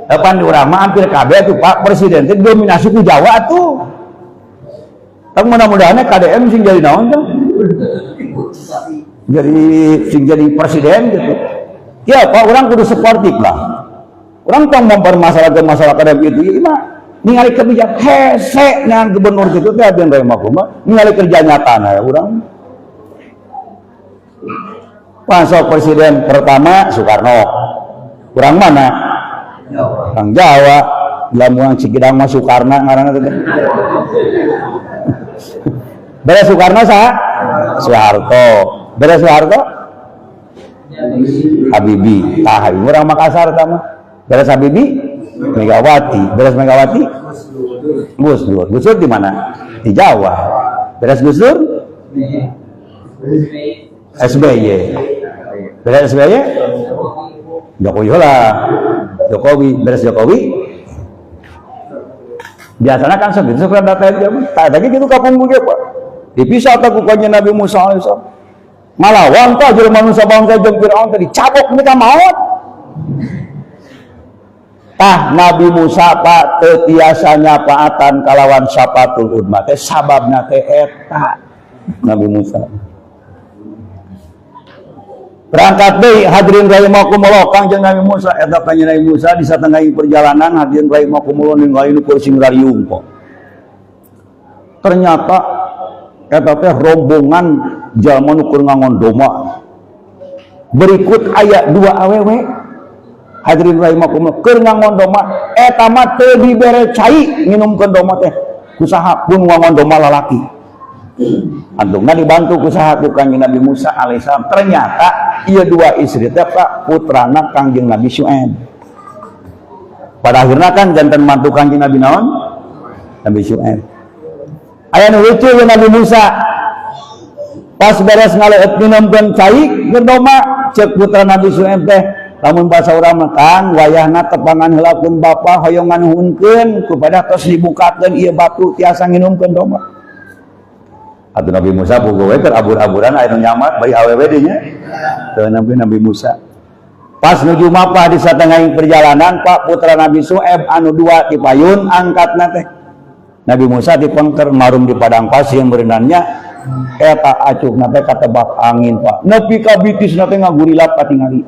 Depan di urang mah hampir kabeh tuh, Pak, presiden teh dominasi ku Jawa tuh. Tapi mudah-mudahan KDM sing jadi naon tuh? Jadi sing jadi presiden gitu. Ya Pak, orang kudu sportif lah. Orang tong mempermasalahkan masalah KDM itu, ya mah ningali kebijakan hese ngan gubernur gitu teh, hadirin rahimakumullah, ningali kerja nyata. Nah, urang masuk presiden pertama Soekarno. Kurang mana? Orang Jawa. Lamun Cikidang mah Soekarno ngaranna teh. Beres Soekarno sa? Soeharto. Beres Soeharto? Habibie. Tah, Habibie orang Makassar tah mah. Beres Habibie? Megawati. Beres Megawati? Gus Dur. Gus Dur di mana? Di Jawa. Beres Gus Dur? SBY. Beres SBY? Jokowi lah. Jokowi. Beres Jokowi? Biasanya kan sok gitu, sok data itu tak lagi gitu kapungkur ge, Pak. Dipisah tak ku Nabi Musa alaihissalam. Ngalawan tah jelema nu sabangsa jeung Firaun teh, dicabok mereka maot. Tah, Nabi Musa, Pak, teu tiasa nyapaatan kalawan syafaatul udzma teh sababna teh eta Nabi Musa. Berangkat deui, hadirin rahimakumullah, Kangjeng Nabi Musa eta. Kanjeng Nabi Musa di satengah perjalanan, hadirin rahimakumullah, ningali nu kursi ngariung kok. Ternyata eta teh rombongan jalma nu keur ngangon domba. Berikut aya dua awewe, hadirin rahimakumullah, keur ngangon domba. Eta mah teu dibere cai nginumkeun domba teh kusaha pun ngangon domba lalaki. Antungna dibantu ku saha? Ku Kangjeng Nabi Musa alaihissalam. Ternyata ieu dua istri teh, Pak, putrana Kangjeng Nabi Syuaib. Pada akhirnya kan janten mantu Kangjeng Nabi naon? Nabi Syuaib. Aya nu lucu ye Nabi Musa. Pas beres ngaleut minumkeun cai keur domba, cek putra Nabi Syuaib teh, lamun bahasa urang mah, "Kang, wayahna tepangan heula pun bapa, hoyong nganuhunkeun kepada tos dibukakeun ieu batu tiasa nginumkeun domba." Atuh Nabi Musa puguh we keur abur-aburan, aya nu nyamat bari awewe deui nya. Teu Nabi Nabi Musa. Pas nuju mapah di satengah perjalanan, Pak, putra Nabi Su'aib anu dua di payun angkatna teh. Nabi Musa dipengker marum di padang pasir berenangnya, eta acukna teh katebak angin, Pak. Nepi ka bitisna teh ngagurilap katingali.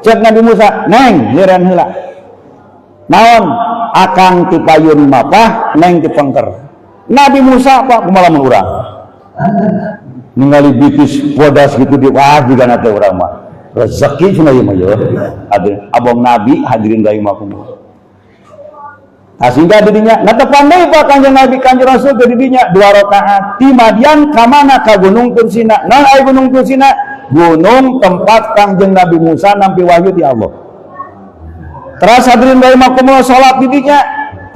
Cek Nabi Musa, "Neng, liren heula." "Naon?" "Akang ti payun mapah, neng dipengker." Nabi Musa, Pak, kumaha lamun urang? Ningali bitis bodas gitu di wah juga nate urang mah. Rezeki cenah ieu mah ye. Hadirin, abong Nabi, hadirin rahimakumullah. Nah, sehingga dirinya, nah tepan deui, Pak, Kanjeng Nabi, Kanjeng Rasul ke dirinya dua rakaat di Madian ka mana? Ka Gunung Tursina. Nah, ai Gunung Tursina, gunung tempat Kanjeng Nabi Musa nampi wahyu di Allah. Terus, hadirin rahimakumullah, salat di dinya,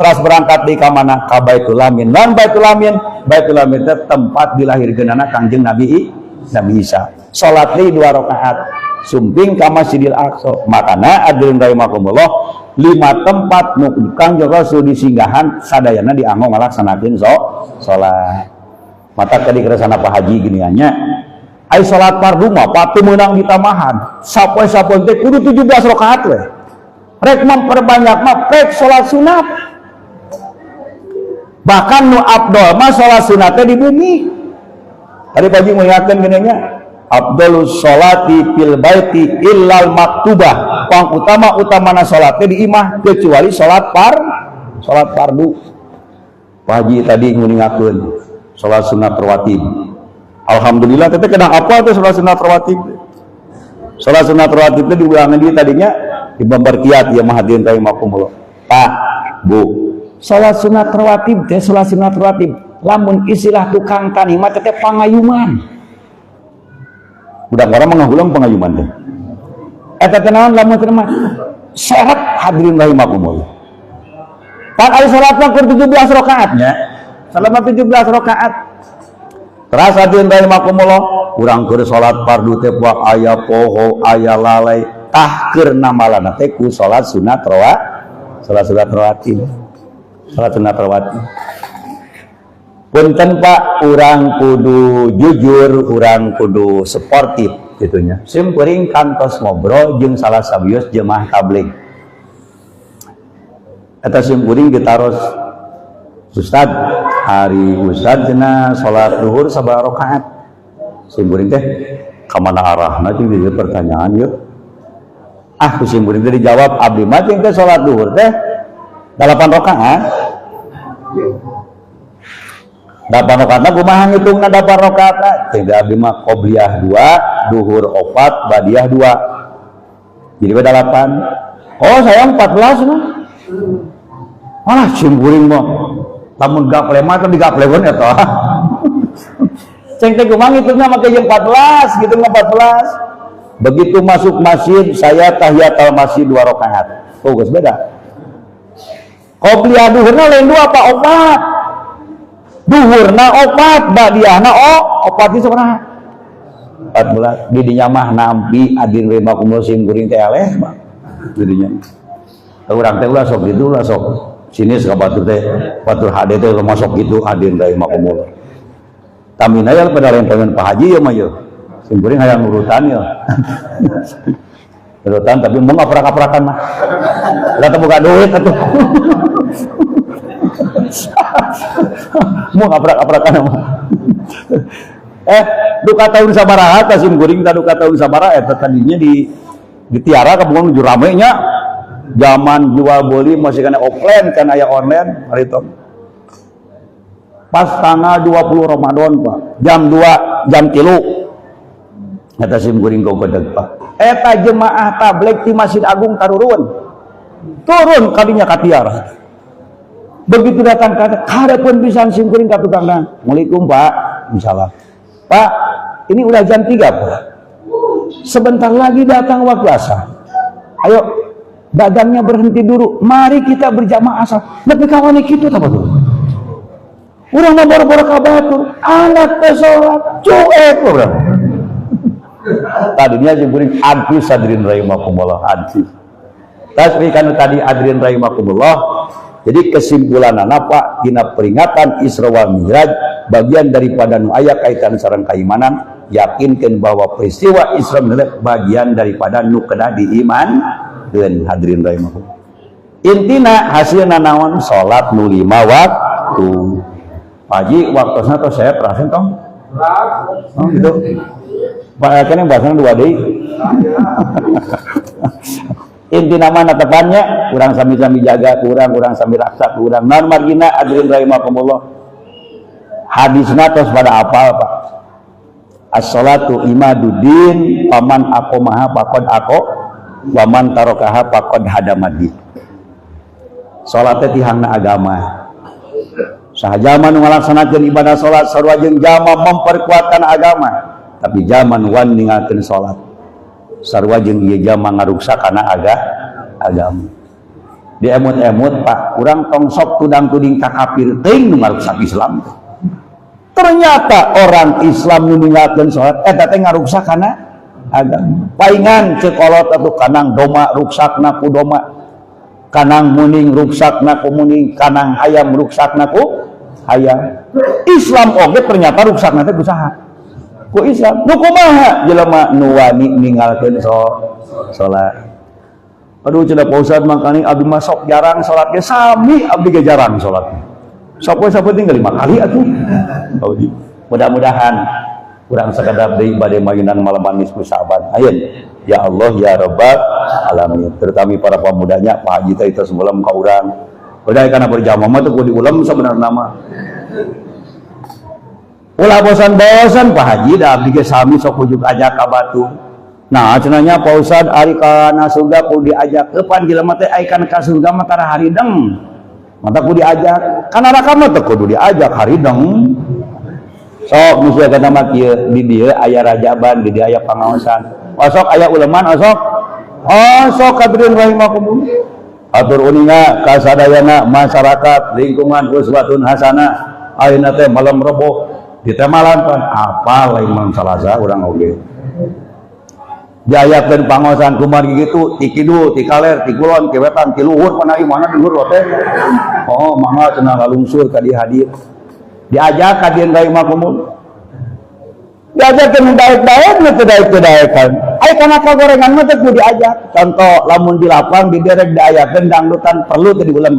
terus berangkat di ka mana? Ka Baitul Lamin. Non Baitul Lamin, Baitul Lamin itu tempat dilahirkeunana Kangjeng Nabi Nabi Isa. Salat di dua rakaat, sumping ka Masjidil Aqsa. Makana, hadirin rahimakumullah, lima tempat nu Kangjeng Rasul disinggahan sadayana dianggo ngalaksanakeun salat. Mata tadi keresana Pak Haji gini nya. Ai salat fardu mah pati meunang ditambahan. Sapoe-sapoe teh kudu 17 rakaat we. Rek memperbanyak mah rek salat sunat. Bahkan nu afdol mah salat sunat teh di bumi. Tadi pagi mengingatkan gini nya, afdolus sholati fil baiti illal maktubah. Pang utama utamana salatnya di imah kecuali salat fardu. Pak Haji tadi nguningakeun salat sunat rawatib. Alhamdulillah teteh kena apa tuh salat sunat rawatib? Salat sunat rawatib itu diulangi di tadinya di Bambarkiat ya mahadirin rahimakumullah. Pak, Bu, salat sunat rawatib teh salat sunat rawatib lamun istilah tukang tani mah teteh pangayuman. Budak orang mengahulang pangayuman teh. Eta teh naon lamun teh mah syarat hadirin rahimakumullah. Pan ari salat mah kur 17 rakaat nya. Salat mah 17 rakaat. Teras hadirin rahimakumullah, urang keur salat fardu teh puak aya poho, aya lalai, tah keur namalana teh ku salat sunat rawa, salat sunat rawatib. Salat sunat rawatib. Punten Pak, urang kudu jujur, urang kudu sportif gitunya. Sim kuring kantos ngobrol jeung salah sawios jemaah tabligh. Eta sim kuring ditaros, "Ustad, hari Ustad cenah salat duhur sabaraha rakaat?" Sim kuring teh kamana arahna cing jadi pertanyaan yeuh. Ah, ku sim kuring teh dijawab, "Abdi mah cing teh salat duhur teh 8 rakaat." 8 rakaat kumaha ngitungna 8 rakaat? Cing teh abdi mah qobliyah 2, duhur 4, badiah 2. Jadi beda 8. "Oh, saya 14 mah." Alah, sim kuring mah lamun gaple mah teh digapleun eta. Ceng teh kumaha ngitungna make jeung 14 gitu mah 14. Begitu masuk masjid saya tahiyatul masjid 2 rakaat. Oh, geus beda. Qobliyah duhurna lain 2 apa 4? Duhurna 4, badiahna oh 4 itu sabaraha? 14. Di dinya mah nampi adin rahimakumullah sim kuring teh eleh mah. Di dinya. Urang teh ulah sok gitu ulah sok sinis ka batur teh, batur hade teh ulah masuk gitu adin rahimakumullah. Tamina ya pada lain pengen Pak Haji ya mah ya. Sim kuring hayang urutan ya. Urutan tapi mau ngaprak-aprakan mah. Lah teu boga duit atuh. Mau ngaprak-aprakan mah. Duka tahun sabaraha tah sim kuring tah duka tahun sabaraha eta tadinya di Tiara ka menuju rame nya. Zaman jual beli masih kena offline kan aya online hari itu. Pas tanggal 20 Ramadan Pak, jam 2, jam 3. Eta sim kuring gogodeg Pak. Eta jemaah tabligh di Masjid Agung tarurun. Turun kadinya ka Tiara. Begitu datang ka hareupeun pisan sim kuring ka tukangna. "Assalamualaikum Pak." Insyaallah. "Pak, ini udah jam 3 Pak. Sebentar lagi datang waktu asar. Ayo dagangnya berhenti dulu. Mari kita berjamaah asar." Nepi ka wani kitu tah batur. Urang mah boro-boro ka batur, anak teh salat, cuek urang. Tadinya sim kuring advis hadirin rahimakumullah, advis. Tas kanu tadi hadirin rahimakumullah. Jadi kesimpulan Pak dina peringatan Isra wal Mi'raj bagian daripada nu aya kaitan sareng keimanan, yakinkan bahwa peristiwa Isra Mi'raj bagian daripada nu kedah diiman dan hadirin rahimakumullah. Intina hasilna naon? Salat nu 5 waktu. Pak Haji waktosna tos saya terasin tong. Oh gitu. Pak kan yang bahasanya 2 deui. Inti nama tepannya kurang sami-sami jaga kurang kurang sami raksa kurang non margina hadirin rahimakumullah. Hadisna tos pada apal Pak. As-salatu imaduddin faman aqomaha faqad aqo waman tarokaha faqad hadamadin. Salat teh tihangna agama. Saha jalma nu ngalaksanakeun ibadah salat sarua jeung jalma memperkuatkan agama, tapi jalma nu wani ninggalkeun salat sarua jeung ieu jalma ngaruksak kana agama. Di emut-emut Pak, urang tong sok tudang-tuding ka kafir teuing nu ngaruksak Islam teh. Ternyata orang Islam nu ninggalkeun salat eta teh ngaruksak kana agama. Paingan ceuk kolot atuh kanang doma ruksakna ku doma, kanang muning ruksakna ku muning, kanang hayam ruksakna ku Hayam. Islam oge ternyata ruksakna teh ku saha? Ku Islam. Nu kumaha? Jelema nu wani ninggalkeun salat. Aduh, cenah Pak Ustad, mangkani abdi mah sok jarang salatnya, sami abdi ge jarang salatnya. Sok we sapenting lima kali atuh. Oh, mudah-mudahan kurang sekedap deui bade mayunan malaman nisfu Sa'ban. Ayeun ya Allah ya Rabbal alamin. Terutama para pemudanya, Pak Haji teh itu sebelum ka urang. Udah karena berjamaah mah tuh kudu diulem sebenarnya mah. Ulah bosan-bosan, Pak Haji, da abdi ge sami sok kujuk ajak ka batu. Nah, cenah nya Pak Ustad, ari kana surga kudu diajak. Kapan jelema teh ai kana ka surga mah tara harideng. Mata kudu diajak. Kana neraka mah teu kudu diajak, harideng. Sok musuh kata mah kieu, di dieu aya rajaban, di dieu aya pangaosan. Osok aya uleman osok. Osok, hadirin rahimakumullah. Atur uninga ka sadayana masyarakat lingkungan Uswatun Hasanah. Ayeuna teh malam Rebo di temalan pan apa lain malam Salasa urang oge. Diayakeun pangaosan kumargi gitu ti kidul, ti kaler, ti kulon, ti wetan, ti luhur, pana mana di luhur teh. Oh, mangga cenah lalungsur ka dieu hadir. Diajak ka dieu rahimakumullah. Diajakeun daek-daek mah teu daek teu daekan. Ai kana kagorengan mah teu kudu diajak. Contoh, lamun di lapang di derek diayakeun dangdutan, perlu teu diulem?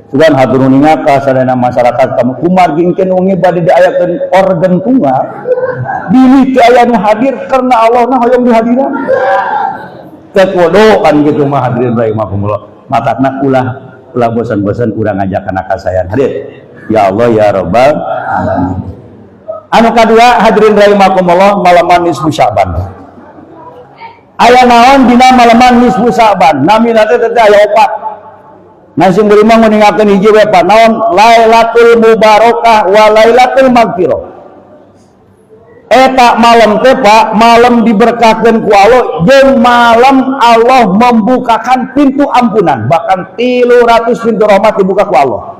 Sugan hatur uninga ka sadayana masyarakat kamu kumargi engke wengi bade diayakeun organ tunggal. Bilih teu aya nu hadir karena Allah na hoyong dihadiran. Teu kudu kan gitu mah, hadirin rahimakumullah. Matakna ulah ulah bosan-bosan urang ngajak kana kasayan. Hadir. Ya Allah ya Rabbal alamin. Anu kadua, hadirin rahimakumullah, malaman nisfu Sya'ban. Aya naon dina malaman nisfu Sya'ban? Namina teh teh aya opat. Nah, sing beri mah nguningakeun hiji we, Pak. Naon? Lailatul Mubarakah wa Lailatul Magfirah. Eta malam teh, Pak, malam diberkahkeun ku Allah jeung malam Allah membukakan pintu ampunan, bahkan 300 pintu rahmat dibuka ku Allah.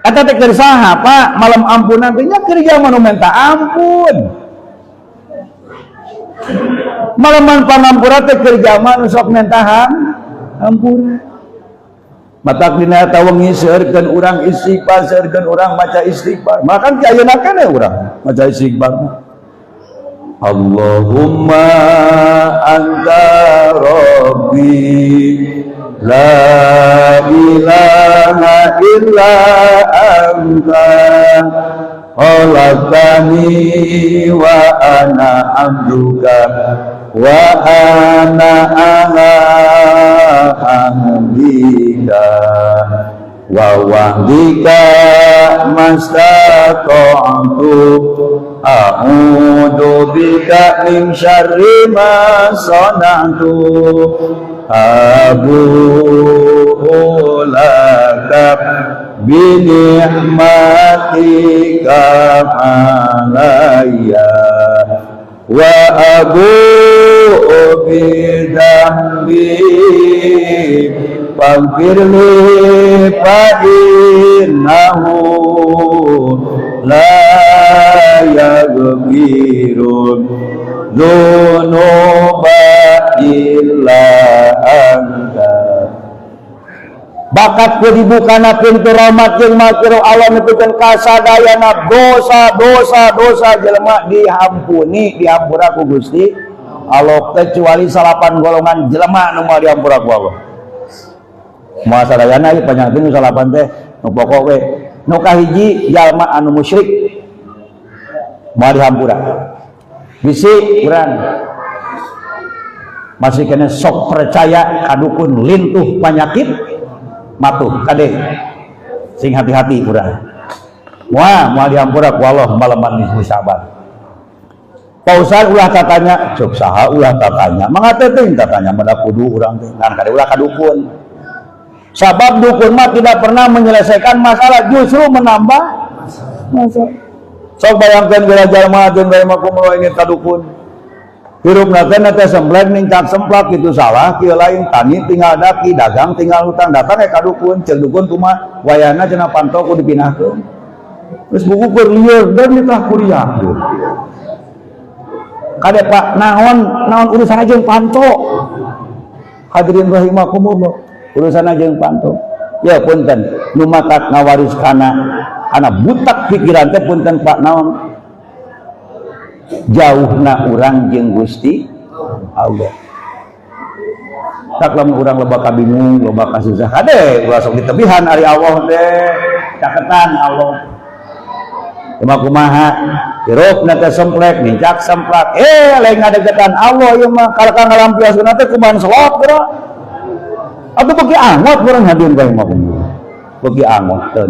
Eta teh keur saha, Pak? Malam ampunan teh nya keur jalma nu minta ampun. Malaman pangampura teh keur jalma nu sok minta ampun. Matak dina eta wengi seueurkeun urang istighfar, seueurkeun urang maca istighfar. Makan ti ayeuna keneh urang maca istighfar. Allahumma anta rabbi la ilaha illa anta khalaqtani wa ana abduka wa ana ala ahdika wa wa'dika mastata'tu a'udzu bika min syarri ma sana'tu abu'u laka bi ni'matika alayya wa abu'u bi dzambi faghfir li fa innahu la yaghfiru dzunuba illa anta. Bakat ku dibukana pintu rahmat jeung magfirah Allah nepikeun ka sadayana dosa dosa dosa jelema dihampuni, dihampura ku Gusti Allah, kecuali salapan golongan jelema nu moal dihampura ku Allah. Moal sadayana ieu, panjang nu salapan teh, nu pokok we. Nu kahiji, jalma anu musyrik moal dihampura. Bisi urang masih kena sok percaya kadukun lintuh penyakit matuh, kade sing hati-hati urang. Moal moal dihampura ku Allah malaman nisfu Syaban. Pak Ustaz, ulah tatanya, cuk saha ulah tatanya, mangga teuing tatanya mada kudu urang teh ngan kade ulah kadukun. Sabab dukun mah tidak pernah menyelesaikan masalah, justru menambah masalah. Sok bayangkeun geura jalma jeung rahimakumullah ini kadukun. Hirup teh teh semplek nincak semplak gitu, salah kieu lain, tani tinggal daki, dagang tinggal hutang, datang ka dukun, ceuk dukun kumaha wayana cenah panto kudu dipindahkeun. Geus buku keur lieur dan ditah kuliah. Kade, Pak, naon naon urusan jeung panto? Hadirin rahimakumullah, urusan jeung panto. Ya punten, nu matak ngawaris kana kana butak pikiran teh punten Pak naon? Jauhna urang jeung Gusti Allah. Tak lamun urang loba kabingung, loba kasusah, kade ulah sok ditebihan ari Allah teh, caketan Allah. Cuma kumaha, hirupna teh semplek, nincak semplak, lain ngadegetan Allah ieu mah, kalahka ngalampiaskeun teh kumaha selot geura. Atuh beuki angot urang hadir bae mah kumaha. Beuki angot teu.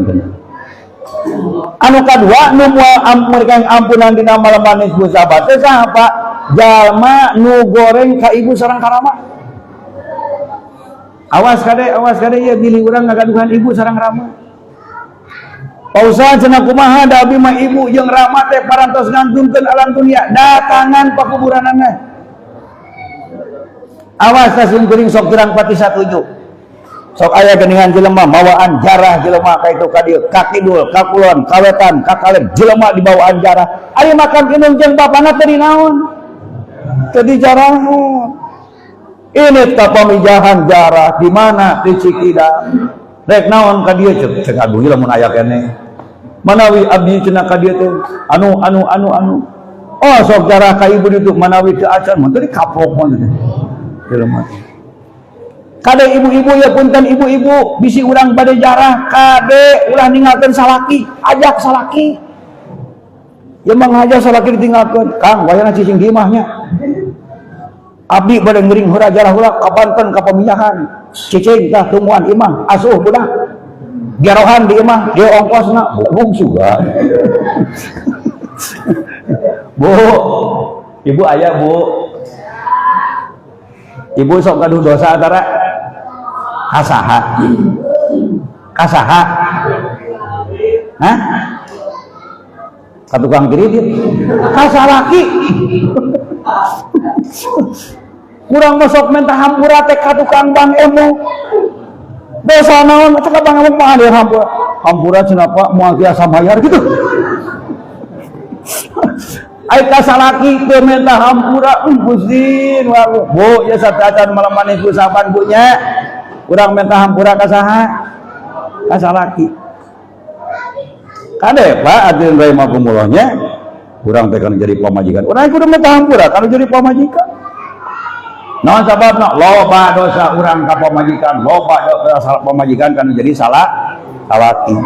Anu kadua nu moal mereka ampunan dina malam manis sahabat teh saha Pak? Jalma nu goreng ka ibu sareng ka rama. Awas kade ieu bilih urang ngagaduhan ibu sareng rama. Pak Ustaz cenah kumaha da abdi mah ibu jeung rama teh parantos ngantunkeun alam dunia datangan pakuburanana. Awas ka sim kuring sok terang pati satuju. Sok aya geuningan jelema mawaan jarah jelema ka itu ka dieu, ka kidul, ka kulon, ka wetan, ka kaler jelema dibawaan jarah. Ari makam indung jeung bapana teh di naon? Teu dijarahan. Ini ka pamijahan jarah di mana? Di Cikidang. Rek naon ka dieu cek cek abdi lamun aya keneh. Manawi abdi cenah ka dieu teh anu anu anu anu. Oh sok jarah ka ibu ditu manawi teu acan mun teu dikaplok mah teh. Jelema teh. Kade ibu-ibu ya punten ibu-ibu bisi urang bade jarah kade ulah ninggalkeun salaki, ajak salaki. Ya manghaja salaki ditinggalkeun, Kang wayahna cicing di imahnya. Abdi bade ngeuring heula jarah heula ka Banten ka pamijahan. Cicing tah tungguan imah, asuh budak. Jarohan di imah, dia ongkosna bohong juga. Bu, ibu aya Bu. Ibu sok gaduh dosa antara kasaha. Kasaha. Hah? Ka tukang kredit. Kasalaki. Kurang masuk minta hampura teh ka tukang bank emo. Dosa naon teh ka bank emo mah dia hampura. Hampura cenah Pak moal tiasa bayar gitu. Ai kasalaki teu minta hampura Gusti Bu ya sateuacan malam manis ku saban Bu nya. Urang minta hampura ka saha? Ka salaki. Kade Pak hadirin rahimakumullah nya. Urang teh kan jadi pamajikan. Urang kudu minta hampura kan jadi pamajikan. Naon sababna? Loba dosa urang ka pamajikan, loba dosa pamajikan kan jadi salah salaki.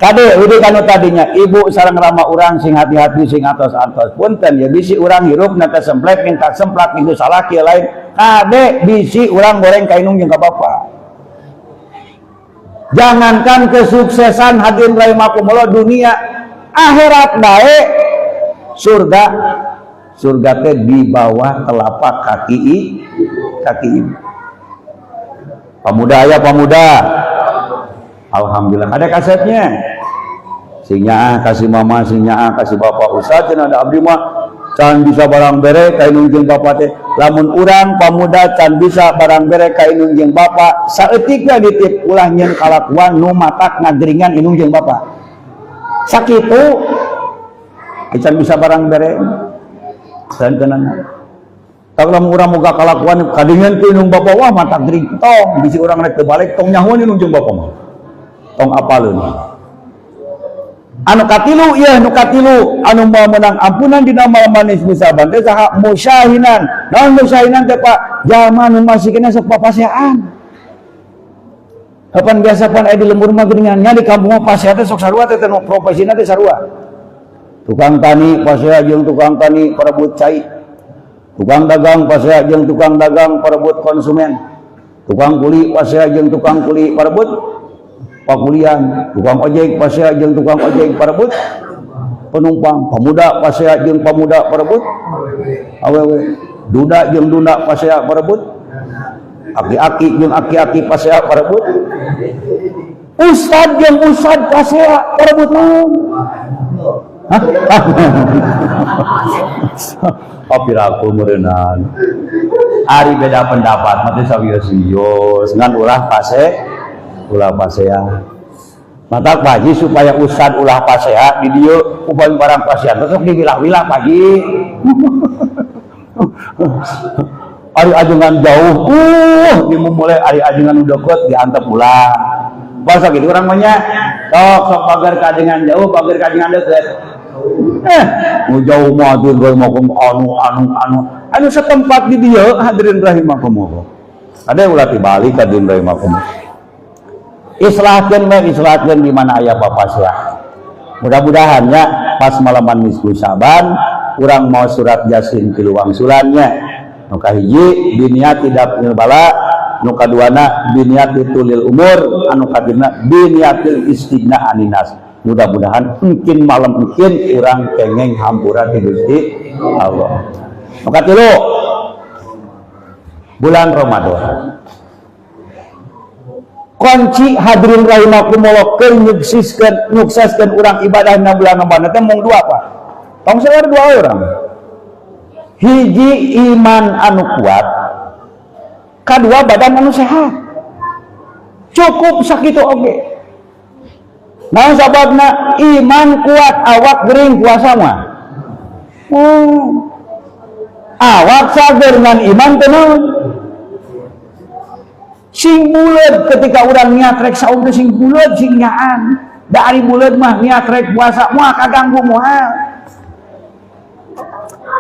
Kade udah kanu tadinya ibu sareng rama urang sing hati-hati sing atos-atos punten ya bisi urang hirup nate semplek minta semplak itu salaki lain kade bisi urang goreng ka indung jeung ka bapa. Jangankan kesuksesan hadirin rahimakumullah dunia akhirat bae surga surga teh di bawah telapak kaki kaki ibu. Pemuda ya pemuda. Alhamdulillah ada kasetnya. Sing nyaah kasih mama, sing nyaah kasih bapak. Ustaz cenah ada abdi mah can bisa barang bere ka indung jeung bapa teh. Lamun urang pamuda can bisa barang bere ka indung jeung bapa, saeutikna ditip ulah nyeun kalakuan nu matak ngageringan indung jeung bapa. Sakitu can bisa barang bere. Santenan. Tak lamun urang moga kalakuan kadingan ku indung bapa wah matak gering tong bisi urang rek teu balik tong nyahoan indung jeung bapa mah. Tong apaleun. Anu katilu ieu nu katilu anu moal meunang ampunan dina malam manis musaban teh saha musyahinan. Naon musyahinan teh Pak? Jalma nu masih kena sok papaseaan. Kapan biasa pan aya di lembur mah geuningan nya di kampung mah pasea teh sok sarua teh nu profesina teh sarua. Tukang tani pasea jeung tukang tani parebut cai. Tukang dagang pasea jeung tukang dagang parebut konsumen. Tukang kuli pasea jeung tukang kuli parebut pakulian, tukang ojek pasea jeung tukang ojek parebut penumpang, pemuda pasea jeung pemuda parebut awewe, duda jeung duda pasea parebut, aki-aki jeung aki-aki pasea parebut, ustad jeung ustad pasea parebut naon? Hah? Oh, piraku meureunnan. Ari beda pendapat mah teh sawios-wios ngan ulah pase ulah pasea. Matak Pak Haji supaya ustad ulah pasea di dieu upami barang pasean sok diwilah-wilah Pak Haji. Ari ajengan jauh, dimumule ari ajengan nu deukeut diantep ulah. Puasa gitu urang mah nya. Sok sok pagar kajengan jauh, pagar kajengan deket. Mau jauh mah tuh mau anu anu anu anu setempat di dieu, hadirin rahimakumullah. Ada ulah balik, hadirin rahimakumullah. Islahkeun we, islahkeun di mana aya papaseah. Mudah-mudahan ya, pas malaman nisfu Syaban urang mawa surat Yasin tilu wangsulannya. Nu kahiji biniyati daf'il bala, nu kaduana biniyati tulil umur, anu katiluna biniyatil istighna aninas. Mudah-mudahan mungkin malam mungkin urang kenging hampura ti Gusti Allah. Nu katilu, bulan Ramadan. Kunci, hadirin rahimakumullah, keur nyukseskeun nyukseskeun urang ibadah na bulan Ramadan teh mung dua, Pak. Tong sabar, dua orang. Hiji, iman anu kuat, kedua badan anu sehat. Cukup sakitu oge. Nah, sababna iman kuat awak gering puasa mah. Oh. Awak sager ngan iman teu naon. Sing buleud ketika urang niat rek saum teh, sing buleud, sing nyaan. Da ari buleud mah niat rek puasa moal kaganggu, moal.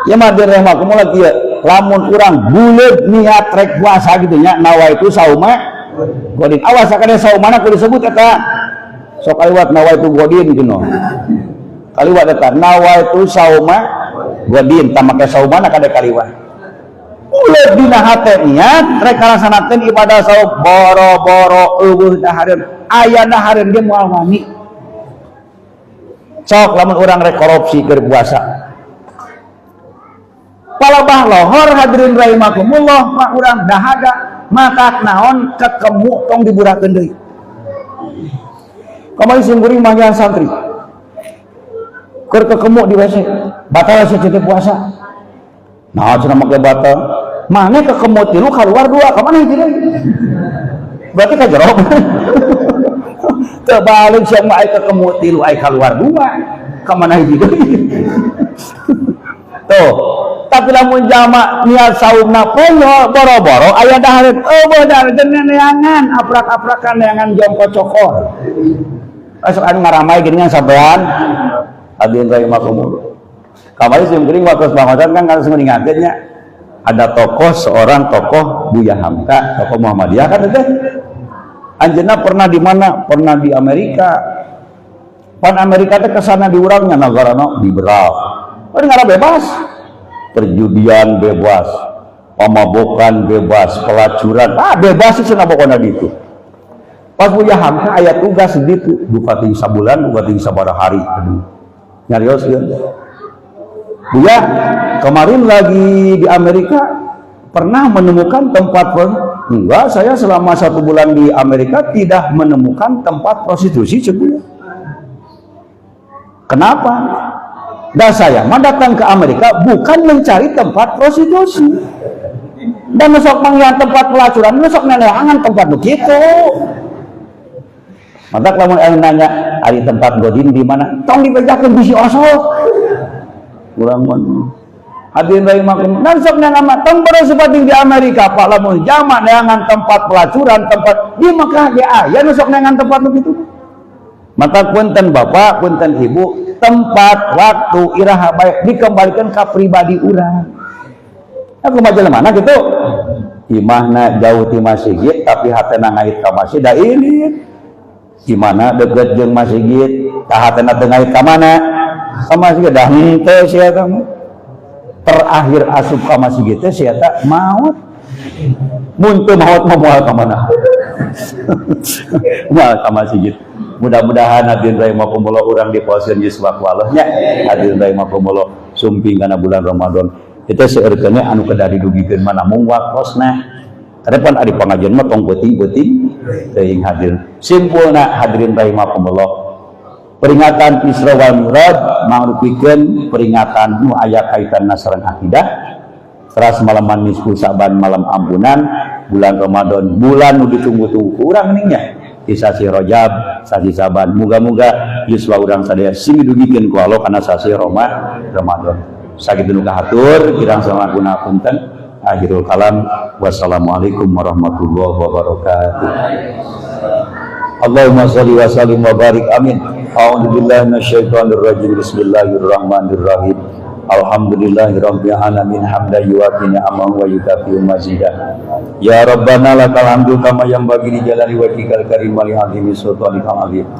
Ya mah rahimakumullah kieu, lamun urang buleud niat rek puasa gitu nya, nawaitu sauma ghodin. Awas sakade saumana kudu disebut eta. Sok kaliwat nawaitu ghodin gitu. Kaliwat eta nawaitu sauma ghodin, tah make saumana kade kaliwat. Buleud dina hate niat rek kalaksanakeun ibadah saum, boro-boro euweuh dahareun, aya dahareun ge moal wani. Sok lamun urang rek korupsi keur puasa. Palebah lohor, hadirin rahimakumullah, pak urang dahaga maka naon kekemu tong diburakeun deui. Kamari sim kuring manggihan santri. Keur kekemu di WC, batal sia puasa. Nah, cenah make batal. Mana kekemu tilu keluar dua, ka mana hiji deui? Berarti ka jero. Terbalik sia mah, ai kekemu tilu ai keluar dua. Ka mana hiji deui? Tuh, tapi lamun jama niat saumna poyo, boro-boro aya dahareun, euweuh dahareun neangan aprak-aprakan, neangan jongko cokor. Sok anu ngaramai geuningan sampean, hadirin rahimakumullah. Kamari sim kuring waktu bangotan kan kalau mengingatkan nya, ada tokoh, seorang tokoh Buya Hamka, tokoh Muhammadiyah kan teh. Anjeunna pernah di mana? Pernah di Amerika. Pan Amerika teh kesana di urangnya negarana liberal. Oh, negara bebas. Perjudian bebas, pemabukan bebas, pelacuran, ah bebas sih cenah pokoknya gitu. Pas Buya Hamka aya tugas di ditu, duka ting sabulan, duka ting sabaraha hari. Aduh. Nyarios ya. Buya, kemarin lagi di Amerika pernah menemukan tempat? Enggak, saya selama satu bulan di Amerika tidak menemukan tempat prostitusi, cek Buya. Kenapa? Dan saya mah datang ke Amerika bukan mencari tempat prostitusi. Dan sok manggihan tempat pelacuran, sok neneangan tempat begitu. Maka lamun aya nanya, ari tempat godin di mana? Tong dibejakeun, bisi osok. Urang mah hadirin rahimakum. Dan sok neangan tong baru seperti di Amerika, Pak, lamun jama neangan tempat pelacuran, tempat di Mekah ge aya nu sok neangan tempat begitu. Maka punten Bapak, punten Ibu, tempat, waktu, iraha baik dikembalikan ke pribadi urang. Aku majalah mana gitu? Imahna jauh ti masjid tapi hatena ngait ka masjid da ini. Gimana deket jeung masjid, tah hatena teu ngait ka mana? Ka masjid dah henteu sia teh. Terakhir asup ka masjid teh sia teh maut. Mun teu maut mah moal ka mana? Moal ka masjid. Mudah-mudahan, hadirin rahimakumullah, urang diposieun yuswa ku Allah nya. Hadirin rahimakumullah, sumping kana bulan Ramadan. Itu seueurkeun anu kedah didugikeun mana mung waktosna. Karena pan ari pangajian mah tong peuting-peuting teuing, hadirin. Simpulna, hadirin rahimakumullah, peringatan Isra wal Mi'raj mangrupikeun peringatan nu aya kaitanna sareng akidah. Teras malaman nisfu Sa'ban malam ampunan, bulan Ramadan bulan nu ditunggu-tunggu urang nya di sasi Rajab, sasi Saban. Muga-muga yuswa urang sadaya sing didugikeun ku Allah kana sasi Ramadan. Sakitu nu kahatur, kirang sama guna punten. Akhirul kalam, wassalamualaikum warahmatullahi wabarakatuh. Allahumma shalli wa sallim wa barik, amin. A'udzu billahi minasyaitonir rajim. Bismillahirrahmanirrahim. Alhamdulillahi rabbil alamin, hamdan yuwafi ni'amahu wa yukafi mazidah. Ya Rabbana lakal hamdu kama yanbaghi li jalali wajhikal karim wa li 'azimi sultanikal azim.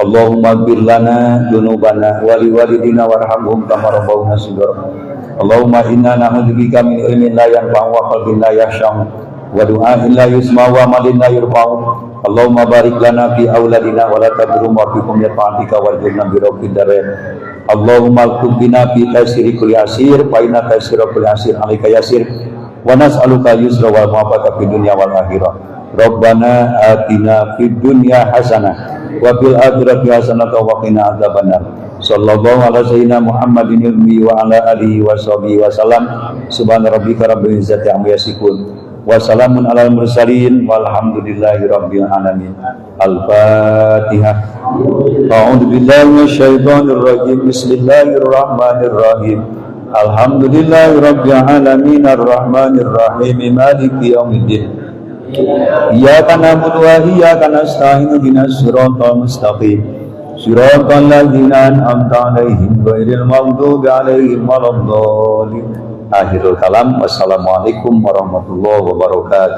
Allahumma ighfir lana dzunubana wa li walidina warhamhum kama rabbawna shighara. Allahumma inna na'udzubika min ilmin la yanfa'u wa qalbin la yakhsha'u wa du'ain la yusma'u wa amalin la yurfa'u. Allahumma barik lana fi auladina wa la tadurhum wa fikum ya ta'atika warjurna bi rabbid darain. Allahumma alqub bina fi taysiri kulli asir, fa inna taysira kulli asir alaika yasir, wa nas'aluka yusra wal mu'afata fid dunya wal akhirah. Rabbana atina fid dunya hasanah wa fil akhirati hasanah wa qina adzabannar. Sallallahu ala sayyidina Muhammadin ilmi wa ala alihi wa sahbihi wa sallam. Subhana rabbika rabbil izzati amma yasifun, wa salamun alal mursalin, walhamdulillahi rabbil alamin. Al-Fatihah. A'udzu billahi minasyaitonir rajim. Bismillahirrahmanirrahim. Alhamdulillahi rabbil alamin, arrahmanir rahim, maliki yaumiddin. Iyyaka na'budu wa iyyaka nasta'in, ihdinas siratal mustaqim. Siratal ladzina an'amta 'alaihim, ghairil maghdubi 'alaihim waladdallin. Akhirul kalam, wassalamualaikum warahmatullahi wabarakatuh.